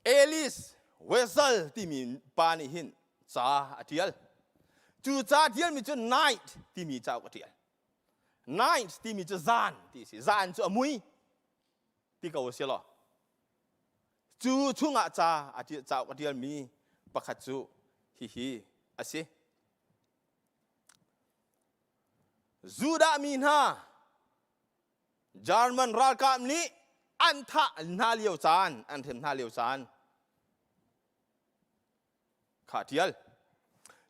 Alice Wiesel timi pa nih hin ca a ṭial. Cu ca ṭialmi cu night timi cauk a ṭial. Night timi cu zan ti si. Zan cu a mui ti ko a si lo. Cu chungah ca a ṭial cauk a ṭialmi pakhat cu hihi a si. Judah mi hna German ralkap nih an thah hna lio caan, an hrem hna lio caan kha ṭial.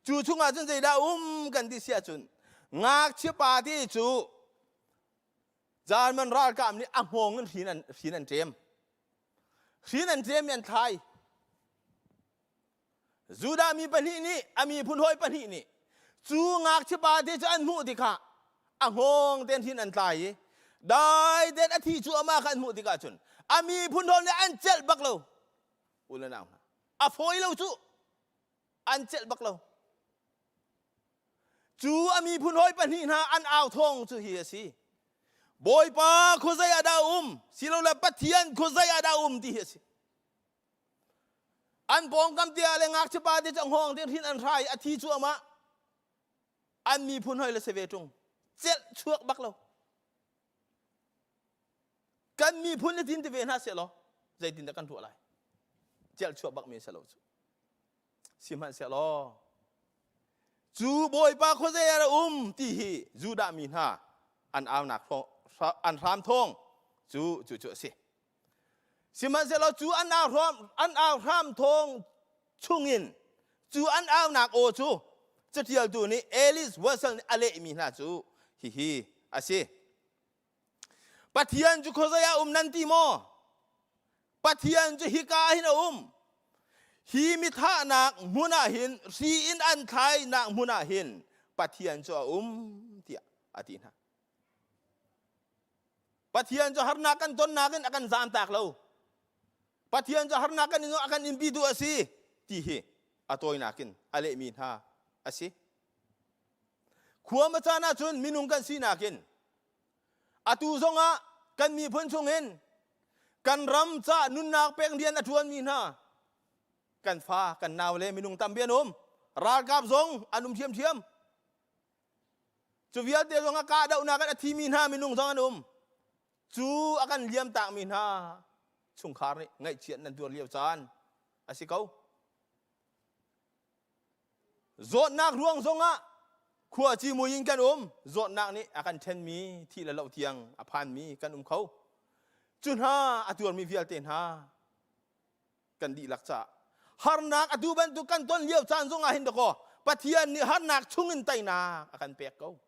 Cu chungah cun zeidah um kan ti si ahcun ngakchia pa te cu German ralkap nih a hngawng in hrin an, hrin an ṭem. Hrin an ṭem i an thlai. Judah mi pahnih nih a miphun hawi pahnih nih cu ngakchia pa te cu an hmuh tikah a hngawng ten hin an tlai i dai ten a thi cu amah kha an hmuh tikah cun a miphun hawi nih an celh bak lo u le nau hna a fawi lo cu an celh bak lo cu a miphun hawi pahnih hna an au thawng cu hi a si Bawipa khuazei ah dah um silole Pathian khuazei ah dah um ti hi a si An pawngkam te ah le ngakchia pa te cu a hngawng te hrin an hrai a thi cuahmah. An miphun hoi le si ve ṭung. Celh chuak bak lo. Kan miphun le tin ti ve hna seh law zeitin dah kan ruah lai? Celh chuak bak mi si lo cu. Sihmanhsehlaw cu Bawipa khuazei ah a um ti hi Judah mi hna an aunak an hram thawng cu cu cu a si. Sihmanhsehlaw cu an au hram an au hram thawng chungin cu an aunak aw cu catialtu nih Alice Wiesel nih a lehmi hna cu hihi a si. Pathian cu khuazei ah um nan ti maw? Pathian cu hika hin a um. Hi mithahnak hmun ah hin hri in an thlainak hmun ah hin Pathian cu a um tiah a ti hna. Pathian cu harnak kan tonnak in a kan zaamtak lo. Pathian cu harnak kan in a kan inpitu a si ti hi a tawinak in a lehmi hna a si. Khua caan ahcun minung kan sinak in atu zongah kan miphun chungin kan ram ca nunnak pek rian a ṭuanmi hna kan fa kan nau le minung tampi an um ralkap zong an um ṭhiamṭhiam Cu vialte zong a kahdohnak in a thimi hna minung zong an um. Cu a kan liam takmi hna chungkhar nih ngaihchiat nan tuar lio caan a si ko. Zawtnak ruang zongah khua cimui in kan um. Zawtnak nih a kan ṭhenmi thih le loh tiang a phanmi kan um kho. Cu hna a tuarmi vialte hna kan dihlak caah harnak atu bantuk kan ton lio caan zong ah hin dakaw Pathian nih harnak chungin teinak a kan pek ko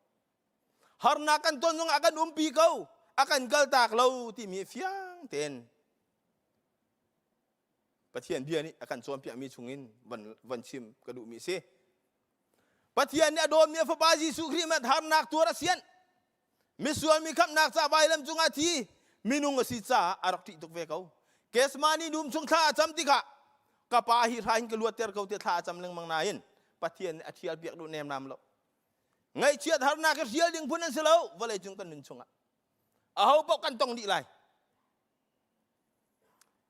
harnak kan ton zong ah kan umpi ko a kan kaltak lo timi fiang tein Pathian bia nih a kan cawnpiakmi chungin van, van chim ka duhmi a si Pathian nih a dawtmi a fapa Jesuh Khrih mat harnak tuar a sian misual mi khamhnak ca vailam cungah thi minung a si caah a rak ṭih tuk ve ko Kesmani dum chung thla a cam tikah ka pa hi hra in ka luatter ko tiah thla a cam lengmang nain Pathian nih a ṭhial piak duh nemnam lo ngaihchiat harnak hi hrial ding phun an si lo vawlei cung kan nun chungah aho paoh kan tong dih lai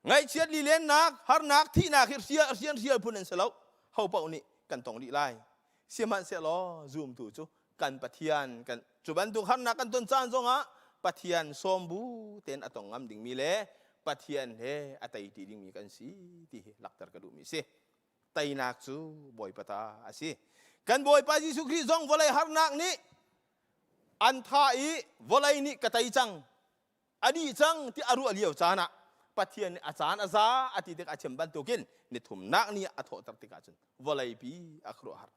Ngaihchiat lilennak, harnak, thihnak hi hrial hrial hrial phun an si lo. Ho paoh nih kan tong dih lai. Sihmanhsehlaw zumtu cu kan Pathian kan cu bantuk harnak kan ton caan zongah Pathian sawm bu tein a tong ngam dingmi le Pathian he a tei ti dingmi kan si ti hi lakter ka duhmi si. Teinak cu Bawipa ta a si. Kan Bawipa Jesuh Khrih zong vawlei harnak nih an tha i vawlei nih ka tei cang a dih cang ti a ruah lio caan ah Pathian nih a caan a za a ti tik a chim bantukin nithumnak ni a thawhter tikah cun vawleipi a khuaruahhar.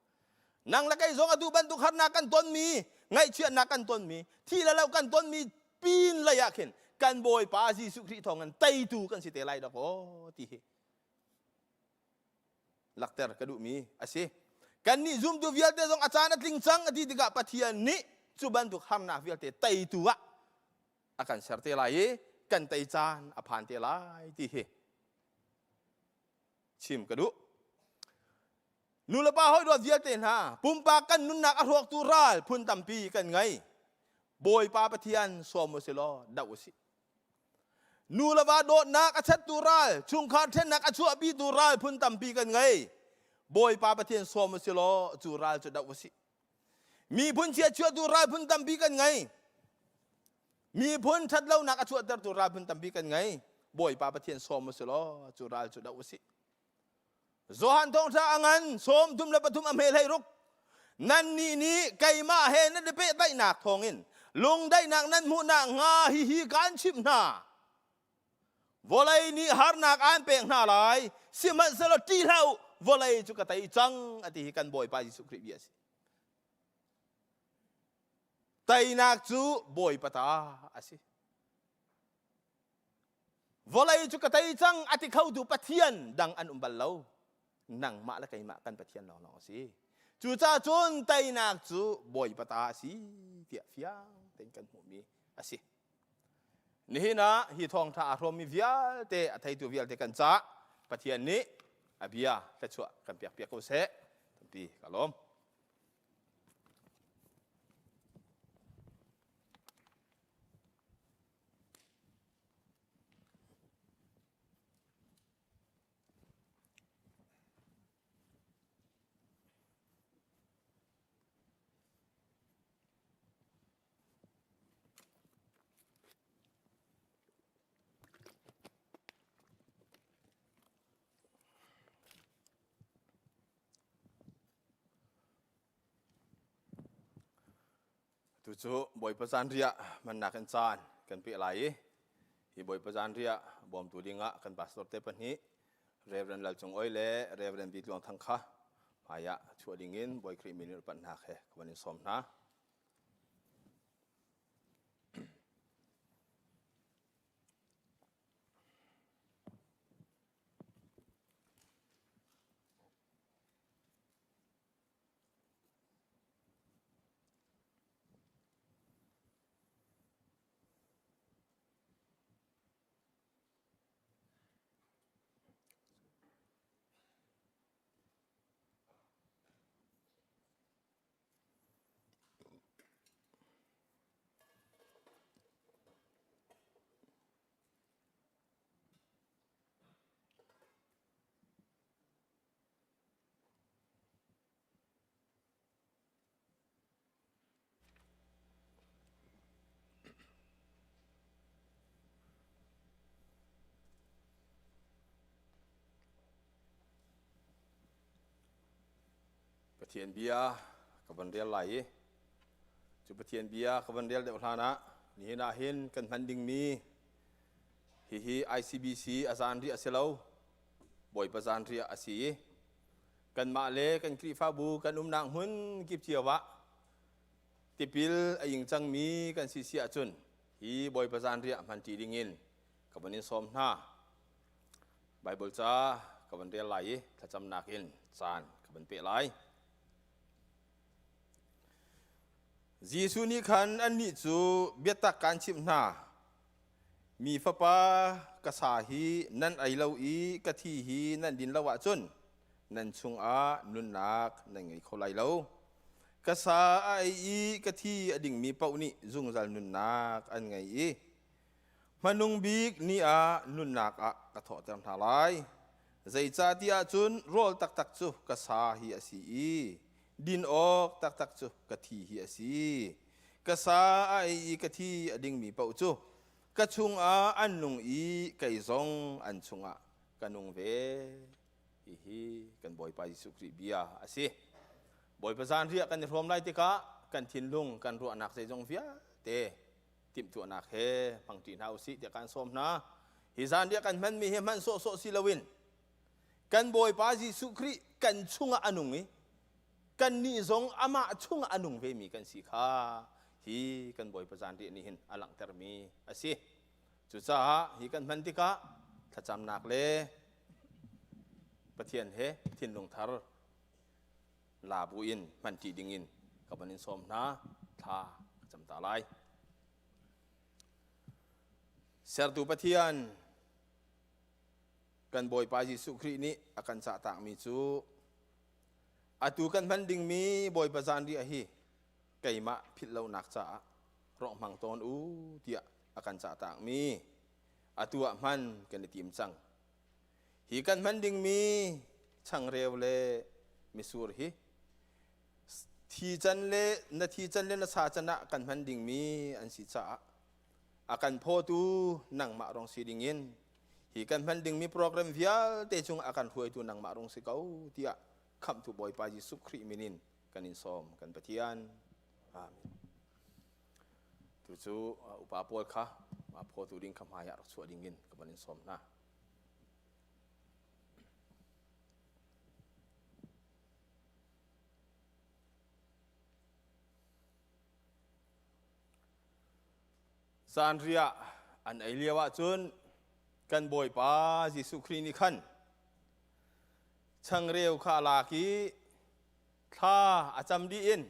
Nang le kei zong atu bantuk harnak kan tonmi, ngaihchiatnak kan tonmi, thi le lo kan tonmi pin lei ah khin Kan Bawipa Jesuh Khrih thawngin teitu kan si te lai dak aw ti hi lakter ka duhmi a si. Kannih zumtu vialte zong a caan a tling cang a ti tikah Pathian nih cu bantuk harnak vialte teitu ah a kan ser te lai i kan tei caan a phan te lai ti hi chim ka duh. Nu le pa hawi dawt vialte hna, pumpak kan nunnak a hrawktu ral phun tampi kan ngei. Bawipa Pathian sawm u si law doh u sih. Nu le va dawtnak a chattu ral, chungkhar ṭhennak a chuahpitu ral phun tampi kan ngei. Bawipa Pathian sawm u si law cu ral cu doh u sih. Miphun chia chuahtu ral phun tampi kan ngei. Miphun ṭhatlonak a chuahtertu ral phun tampi kan ngei. Bawipa Pathian sawm u si law cu ral cu doh u sih. Johan thawngṭha a ngan 33 a hme 16 Nannih nih keimah he nan i pehtlaihnak thawngin lungdaihnak nan hmuhnak hnga hihi kaan chimh hna. Vawlei nih harnak aan pek hna lai, sihmanhsehlaw ṭih hlah u, vawlei cu ka tei cang, a ti hi kan Bawipa Jesuh Khrih bia a si. Teinak cu Bawipa ta a si. Vawlei cu ka tei cang a ti khotu Pathian dang an um bal lo. Nangmah le keimah kan Pathian lawnglawng a si. Cucaah cun teinak cu Bawipa ta a si tiah fiang tein kan hmuhmi a si. Nihin ah hi thawngṭha aa hrawmmi vialte a theitu vialte kan cah Pathian nih a bia thluachuah kan piak piak ko seh. Tampi ka lawm. Tu cu Bawipa zanriah hmannak in caan kan peh lai i hi Bawipa zanriah bawmtu dingah kan pastor te pahnih Reverend Lal Cung Oi le Reverend Bi Tluang Thang kha hmaiah chuah dingin Bawi Khrih min in upatnak he ka van in sawm hna. Pathian bia ka van rel lai i cu Pathian bia ka van rel deuh hlan ah nihin ah hin kan hman dingmi hihi ICBC a zan riah a si lo Bawipa zan riah a si i kanmah le kan Khrihfabu kan umnak hmun kip cio ah tipil a ing cangmi kan si si ahcun hi Bawipa zan riah hmanṭi dingin ka van in sawm hna. Baibal ca ka van rel lai i thlacamnak in caan ka van peh lai. Jesuh nih khan annih cu biatak kaan chimh hna. Mi fapa ka sa hi nan ei lo i ka thi hi nan din lo ahcun nan chungah nunnak nan ngei kho lai lo. Ka sa a ei i ka thi a dingmi paoh nih zungzal nunnak an ngei i hmanung bik ni ah nunnak ah ka thawhter hna lai. Zeicahtiah cun rawl taktak cu ka sa hi a si i din awk taktak cu ka thi hi a si. Ka sa a ei i ka thi a dingmi paoh cu ka chungah an nung i kei zong an chungah ka nung ve. Hihi kan Bawipa Jesuh Khrih bia a si. Bawipa zanriah kan i hrawm lai tikah kan thinlung kan ruahnak zeizong vialte timhtuahnak he hmangṭi hna usih tiah kan sawm hna. Hi zanriah kan hmanmi hi hman sawhsawh si loin kan Bawipa Jesuh Khrih kan chungah a nung i kannih zong amah chungah a nung vemi kan si kha hi kan Bawipa zanriah nih hin a langhtermi a si. Cucaah hi kan hman tikah thlacamnak le Pathian he thinlung thar la buin hmanṭi dingin ka van in sawm hna. Thla ka cam ta lai. Sertu Pathian kan Bawipa Jesuh Khrih nih a kan cahtakmi cu atu kan hman dingmi Bawipa zanriah hi keimah philh lonak caah rawh hmang tawn u tiah a kan cahtakmi atu ah hman kan i tim cang. Hi kan hman dingmi changreu le misur hi thi can le na thi can le na sa can ah kan hman dingmi an si caah a kan phawtu nangmah rong si dingin hi kan hman dingmi program vialte chung a kan hruaitu nangmah rong si ko tiah khamhtu Bawipa Jesuh Khrih min in kan in sawm kan Pathian. Amen. Tu cu upa pawl kha phawtu ding kha hmai ah rak chuah ding in ka van in sawm hna. Zanriah an ei lio ahcun kan Bawipa Jesuh Khrih nih khan changreu kha a lak i thla a cam dih in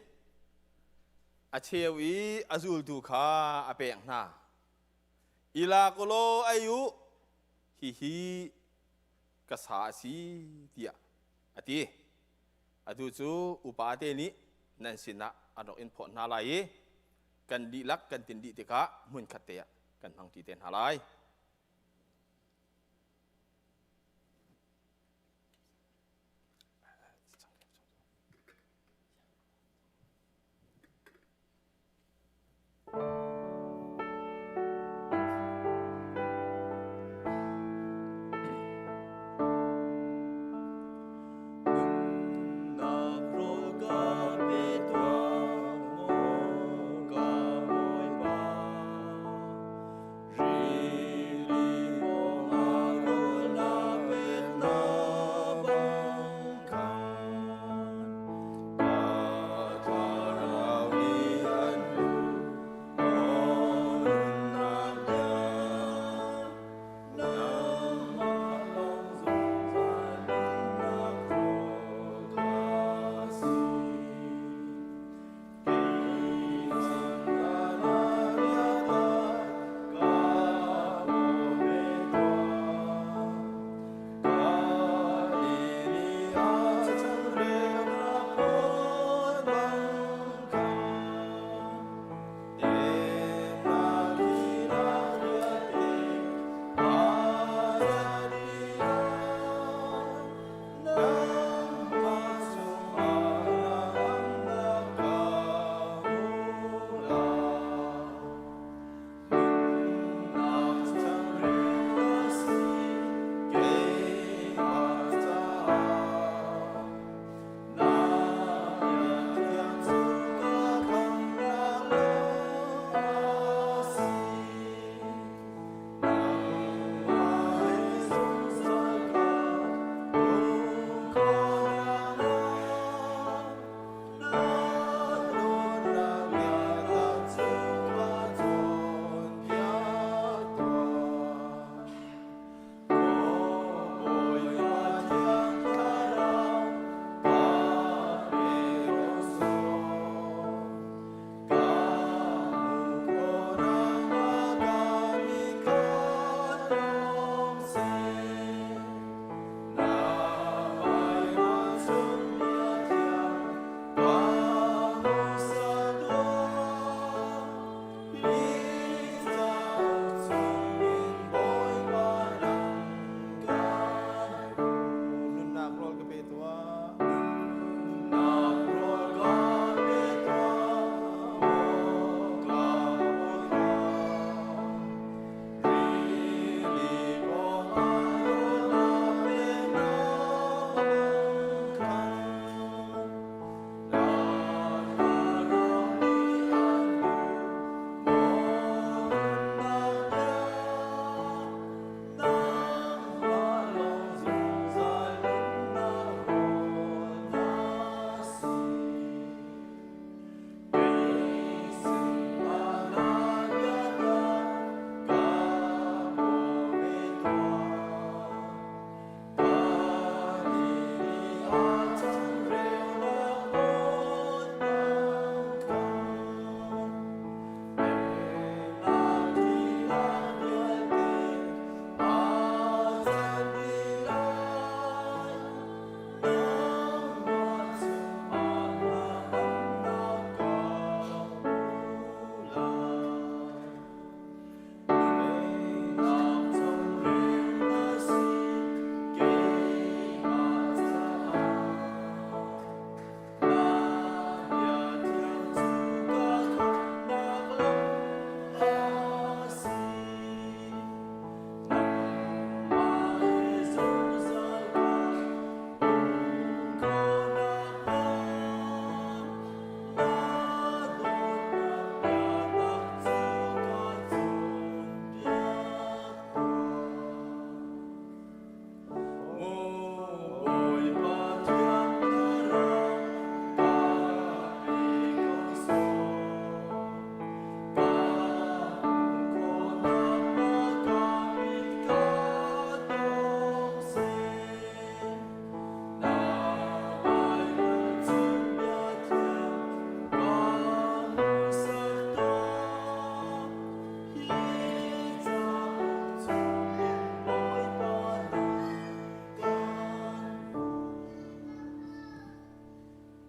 a cheu i a zultu kha a pek hna. I lak u law ei u, hihi ka sa a si tiah a ti. Atu cu upate nih nan sinah an rak in phawt hna lai i kan dihlak kan tin dih tikah hmunkhat te ah kan hmangṭi te hna lai. Nunnak rawl ka pe tuah maw ka Bawipa.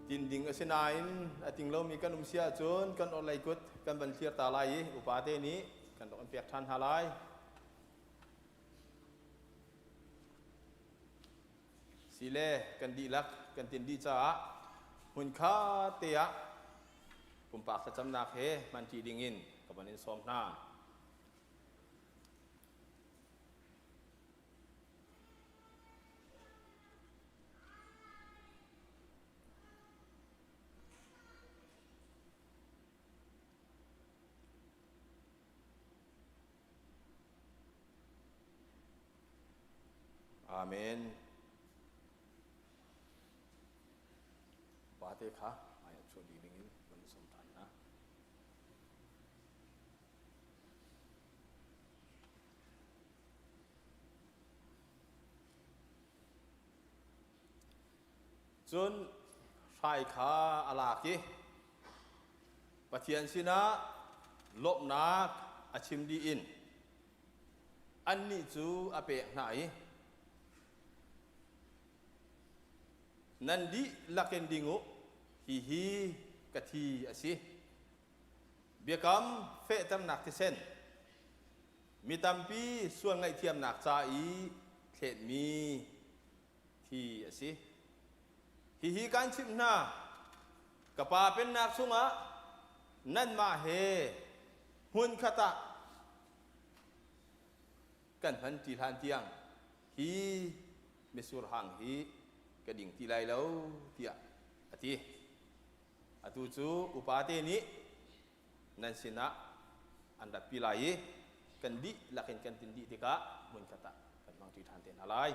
Tin ding a si nain a ting lomi kan um si ahcun kan orhlei kut kan van thlir ta lai i upate nih kan rak in pek ṭhan hna lai. Sile kan dihlak kan tin dih caah hmunkha te ah pumpak thlacamnak he hmanṭi dingin ka van in sawm hna. Amen. Pate kha ai a chuah dih dingin van som ṭhan hna. Cun hrai kha a lak i Pathian sinah lawmhnak a chim dih in annih cu a pek hna i nan dihlak in ding u, hihi ka thi a si. Biakam fehternak thisen mi tampi sual ngaihthiamnak ca i thletmi thi a si. Hihi kan chimh hna, ka Pa pennak chungah nanmah he hmunkhat ah kan hman ṭi hlan tiang hi mitsur hang hi ka ding ti lai lo, tiah a ti. Atu cu upate nih nan sinah an ratpi lai i kan dihlak in kan tin dih tikah hmunkhat ah kan hmangṭi ṭhan te hna lai.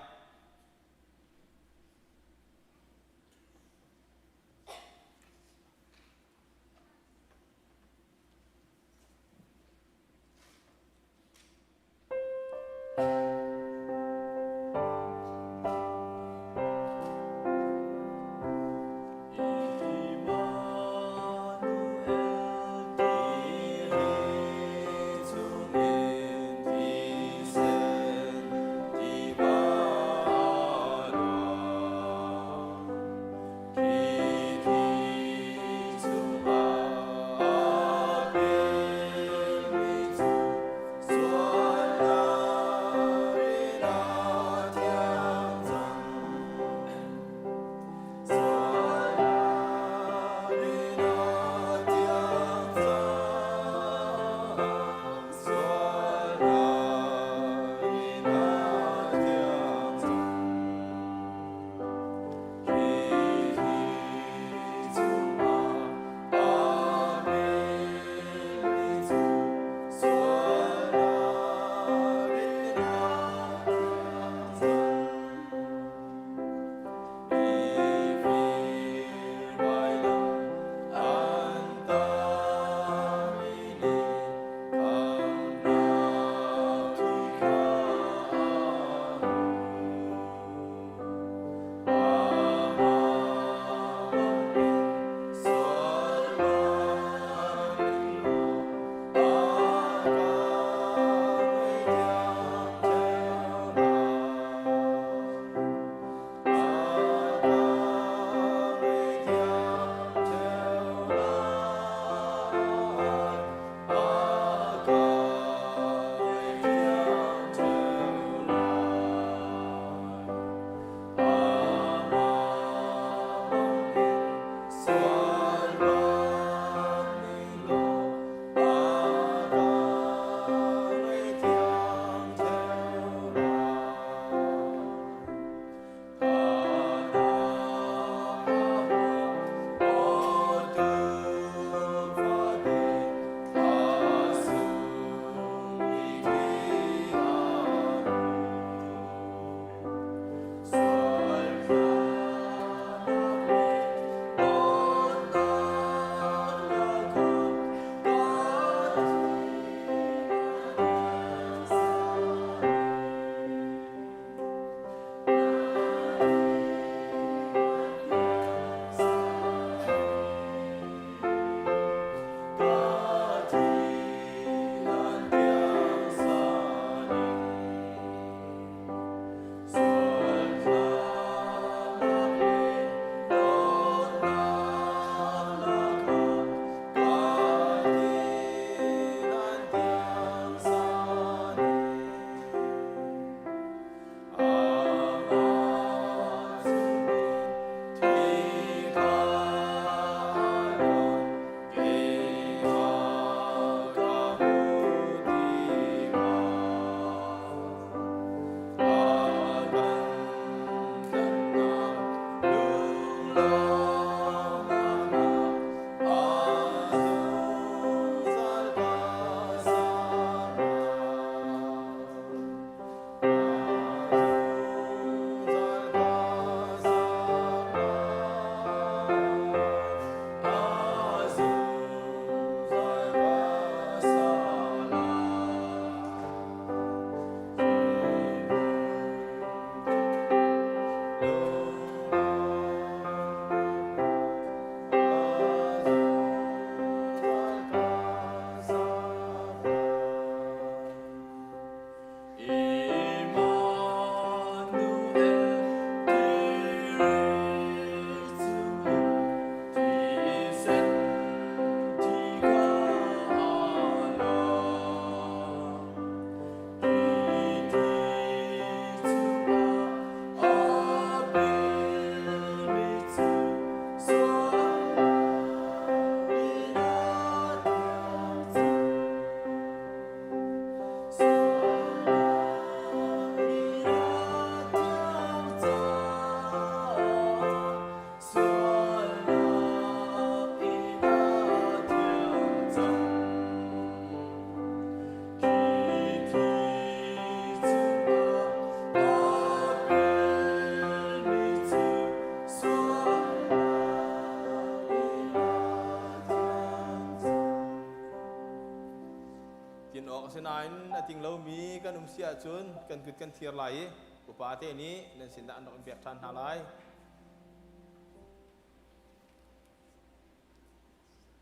ting lomi kan um si ahcun kan kut kan thir lai i upa te nih nan sinah an rak in pek ṭhan hna lai.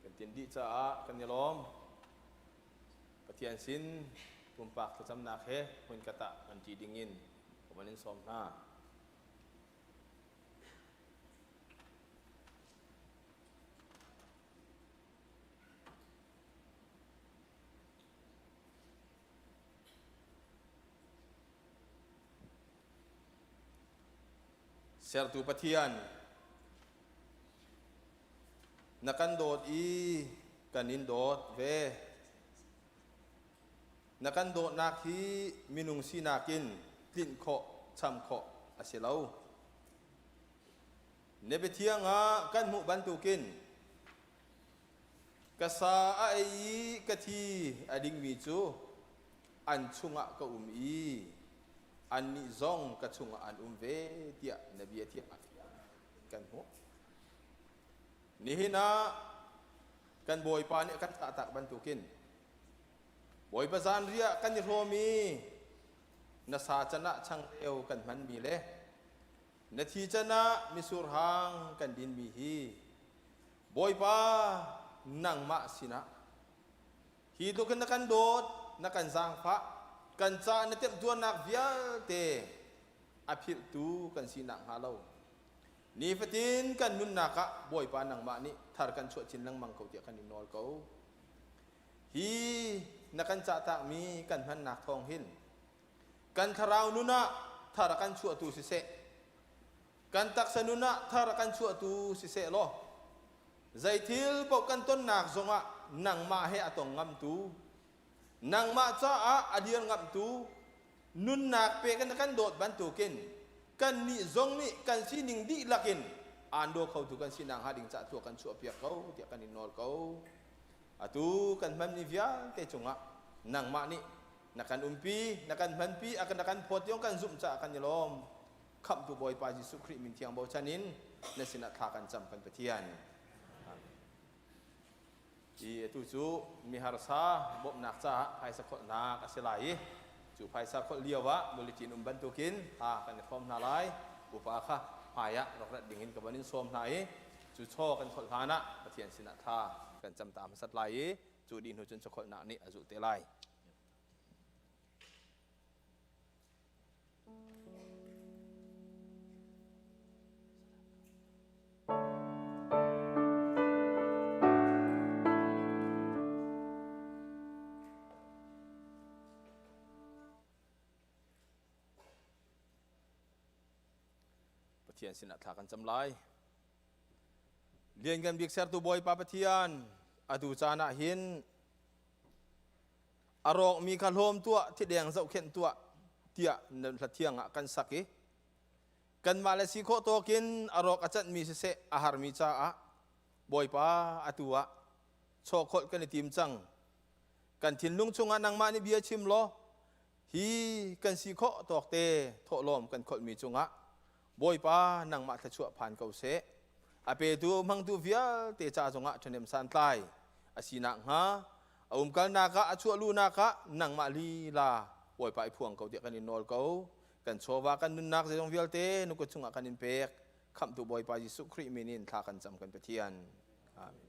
Kan tin dih caah kan i lawm. Pathian sin pumpak thlacamnak he hmunkhat ah kan ṭi dingin ka van in sawm hna. Sertu Pathian, na kan dawt i kan in dawt ve. Na kan dawtnak hi minung sinak in tlinh khawh, cham khawh a si lo. Na biathiang ah kan hmuh bantukin ka sa a ei i ka thi a dingmi cu an chungah ka um i annih zong ka chungah an um ve tiah na bia thiang ah kan hmuh. Nihin ah kan Bawipa nih a kan tahtak bantukin Bawipa zanriah kan i hrawm i na sa can ah changreu kan hmanmi le Na thi can ah mitsur hang kan dinmi hi Bawipa nangmah sinah hi tluk in na kan dawt, na kan zaangfah, kan ca na temhtuarnak vialte a philhtu kan si nakhnga lo. Nifatin kan nunnak ah Bawipa nangmah nih thar kan chuah chin lengmang ko tiah kan in nawl ko. Hi na kan cahtakmi kan hmannak thawng hin Kan thlarau nun ah thar a kan chuahtu siseh, kan taksa nun ah thar a kan chuahtu siseh law, zei thil paoh kan tonnak zongah nangmah he a tong ngamtu, nangmah caah a dir ngamtu, nunnak pek in a kan dawt bantukin kannih zong nih kan sining dihlak in aan daw khotu kan sinak hnga ding caah thua kan chuahpiak ko tiah kan in nawl ko. Atu kan hmanmi vialte cungah nangmah nih na kan umpi na kan hmanpi a na kan phawt yong kan zumh caah kan i lawm. Khamhtu Bawipa Jesuh Khrih min thiang bochan in na sinah thla kan cam kan Pathian. I atu cu miharsa bawmhnak caah phaisa kholhnak a si lai i cu phaisa kholh lio ah bulletin um bantukin ha kan i hrawm hna lai. Upa kha hmai ah rak rat ding in ka van in sawm hna i cu chaw kan kholh hlan ah Pathian sinah thla kan cam ta hmasat lai i cu dih hnu cun chawkholhnak nih a zulh te lai. Pathian sinah thla kan cam lai. Lianngan bik sertu Bawipa Pathian, atu caan ah hin a rawkmi kha hlawm tuah, thideng zohkhenh tuah tiah na hla thiang ah kan sak i kanmah le si khawh tawkin a rawk a canhmi siseh a harmi caah Bawipa atu ah chawkholh kan i tim cang. Kan thinlung chungah nangmah nih bia chim law hi kan si khawh tawkte thawhlawm kan kholhmi cungah Bawipa nangmah thluachuah phan ko seh. A petu hmangtu vialte ca zongah ṭhahnem santlai a si nakhnga a umkalnak ah a chuahluhnak ah nangmah lila Bawipa i phuang ko tiah kan in nawl ko. Kan chawva kan nunnak zeizong vialte na kut chungah kan in pek. Khamhtu Bawipa Jesuh Khrih min in thla kan cam kan Pathian. Amen.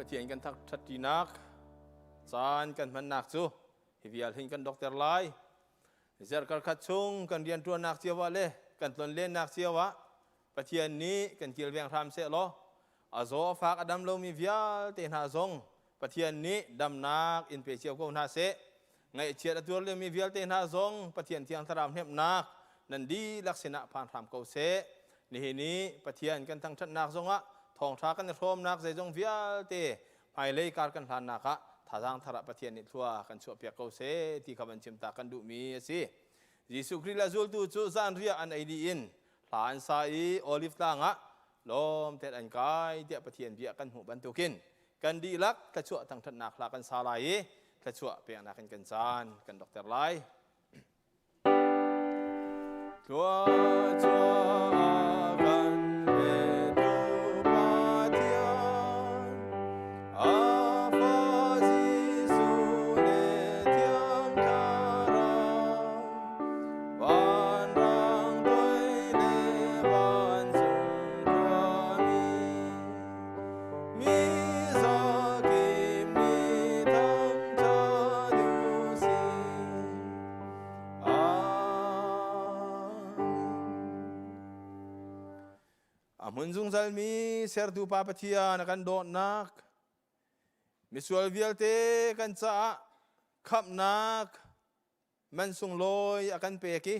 Pathian kan thangṭhatṭinak caan kan hmannak cu hi vial hin kan dokter lai. Zarh khat chung kan rianṭuannak cio ah le kan tlonlennak cio ah Pathian nih kan kilveng hram seh law a zaw a fak a dam lomi vialte hna zong Pathian nih damnak in pe cio ko hna seh. Ngaihchiat a tuar liomi vialte hna zong Pathian Thiang Thlarau hnemhnak nan dihlak sinah phan hram ko seh. Nihin i Pathian kan thangṭhatnak zongah thawngṭha kan i hrawmnak zeizong vialte hmailei kar kan hlannak ah thazaang thar ah Pathian nih thlua kan chuahpiak ko seh ti kha van chim ta kan duhmi a si. Jesuh Khrih le zultu cu zanriah an ei dih in hla an sa i Olive tlang ah lawm tein an kai tiah Pathian bia kan hmuh bantukin kan dihlak thluachuah thangṭhatnak hla kan sa lai i thluachuah peknak in kan caan kan dokter lai. Thluachuah kan petu Pathian, a fa Jesuh le Thiang Thlarau, vanrang toi le vancung khuami, mi zakip nih thangṭhat u sih. A hmun zungzalmi sertu Pa Pathian a kan dawtnak, misual vialte kan caah khamhnak man sunglawi a kan pek i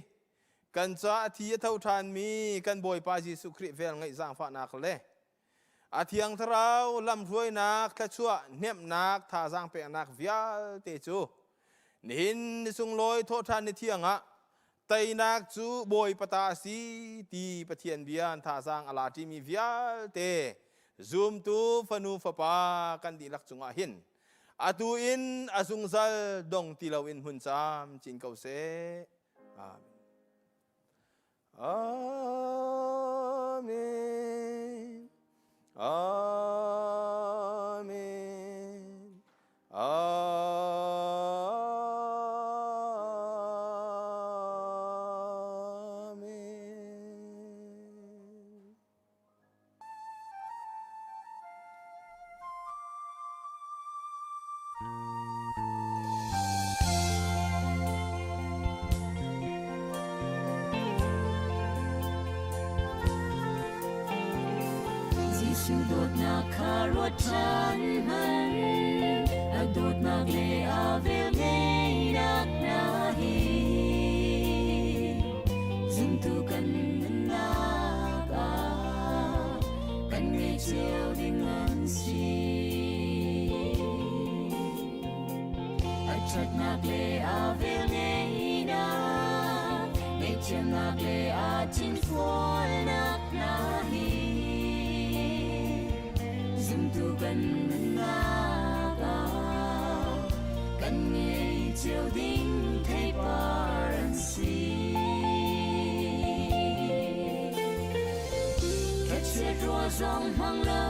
kan caah a thi a tho ṭhanmi kan Bawipa Jesuh Khrih vel ngeih zaangfahnak le a Thiang Thlarau lamhruainak, thluachuah, hnemhnak, thazaang peknak vialte cu nihin ni sunglawi thawhṭhan ni thiang ah teinak cu Bawipa ta a si ti Pathian bia thazaang a la ṭimi vialte zumtu fanu fapa kan dihlak cungah hin atu in a zungzal dong ti loin hmun cam cin ko seh. Amen. Amen. Amen. Amen. Jesuh dawtnak kha ruat ṭhan hmanh, a dawtnak le a velngeihnak hna hi zumtu kan nunnak ah kan ngei cio ding an si. A ṭhatnak le a velngeihnak, ngaihthiamnak le a thinfualnak hna hi zumtu kan nunnak ah kan ngei cio ding theipar an si. Khachiat rua zong hmang lo.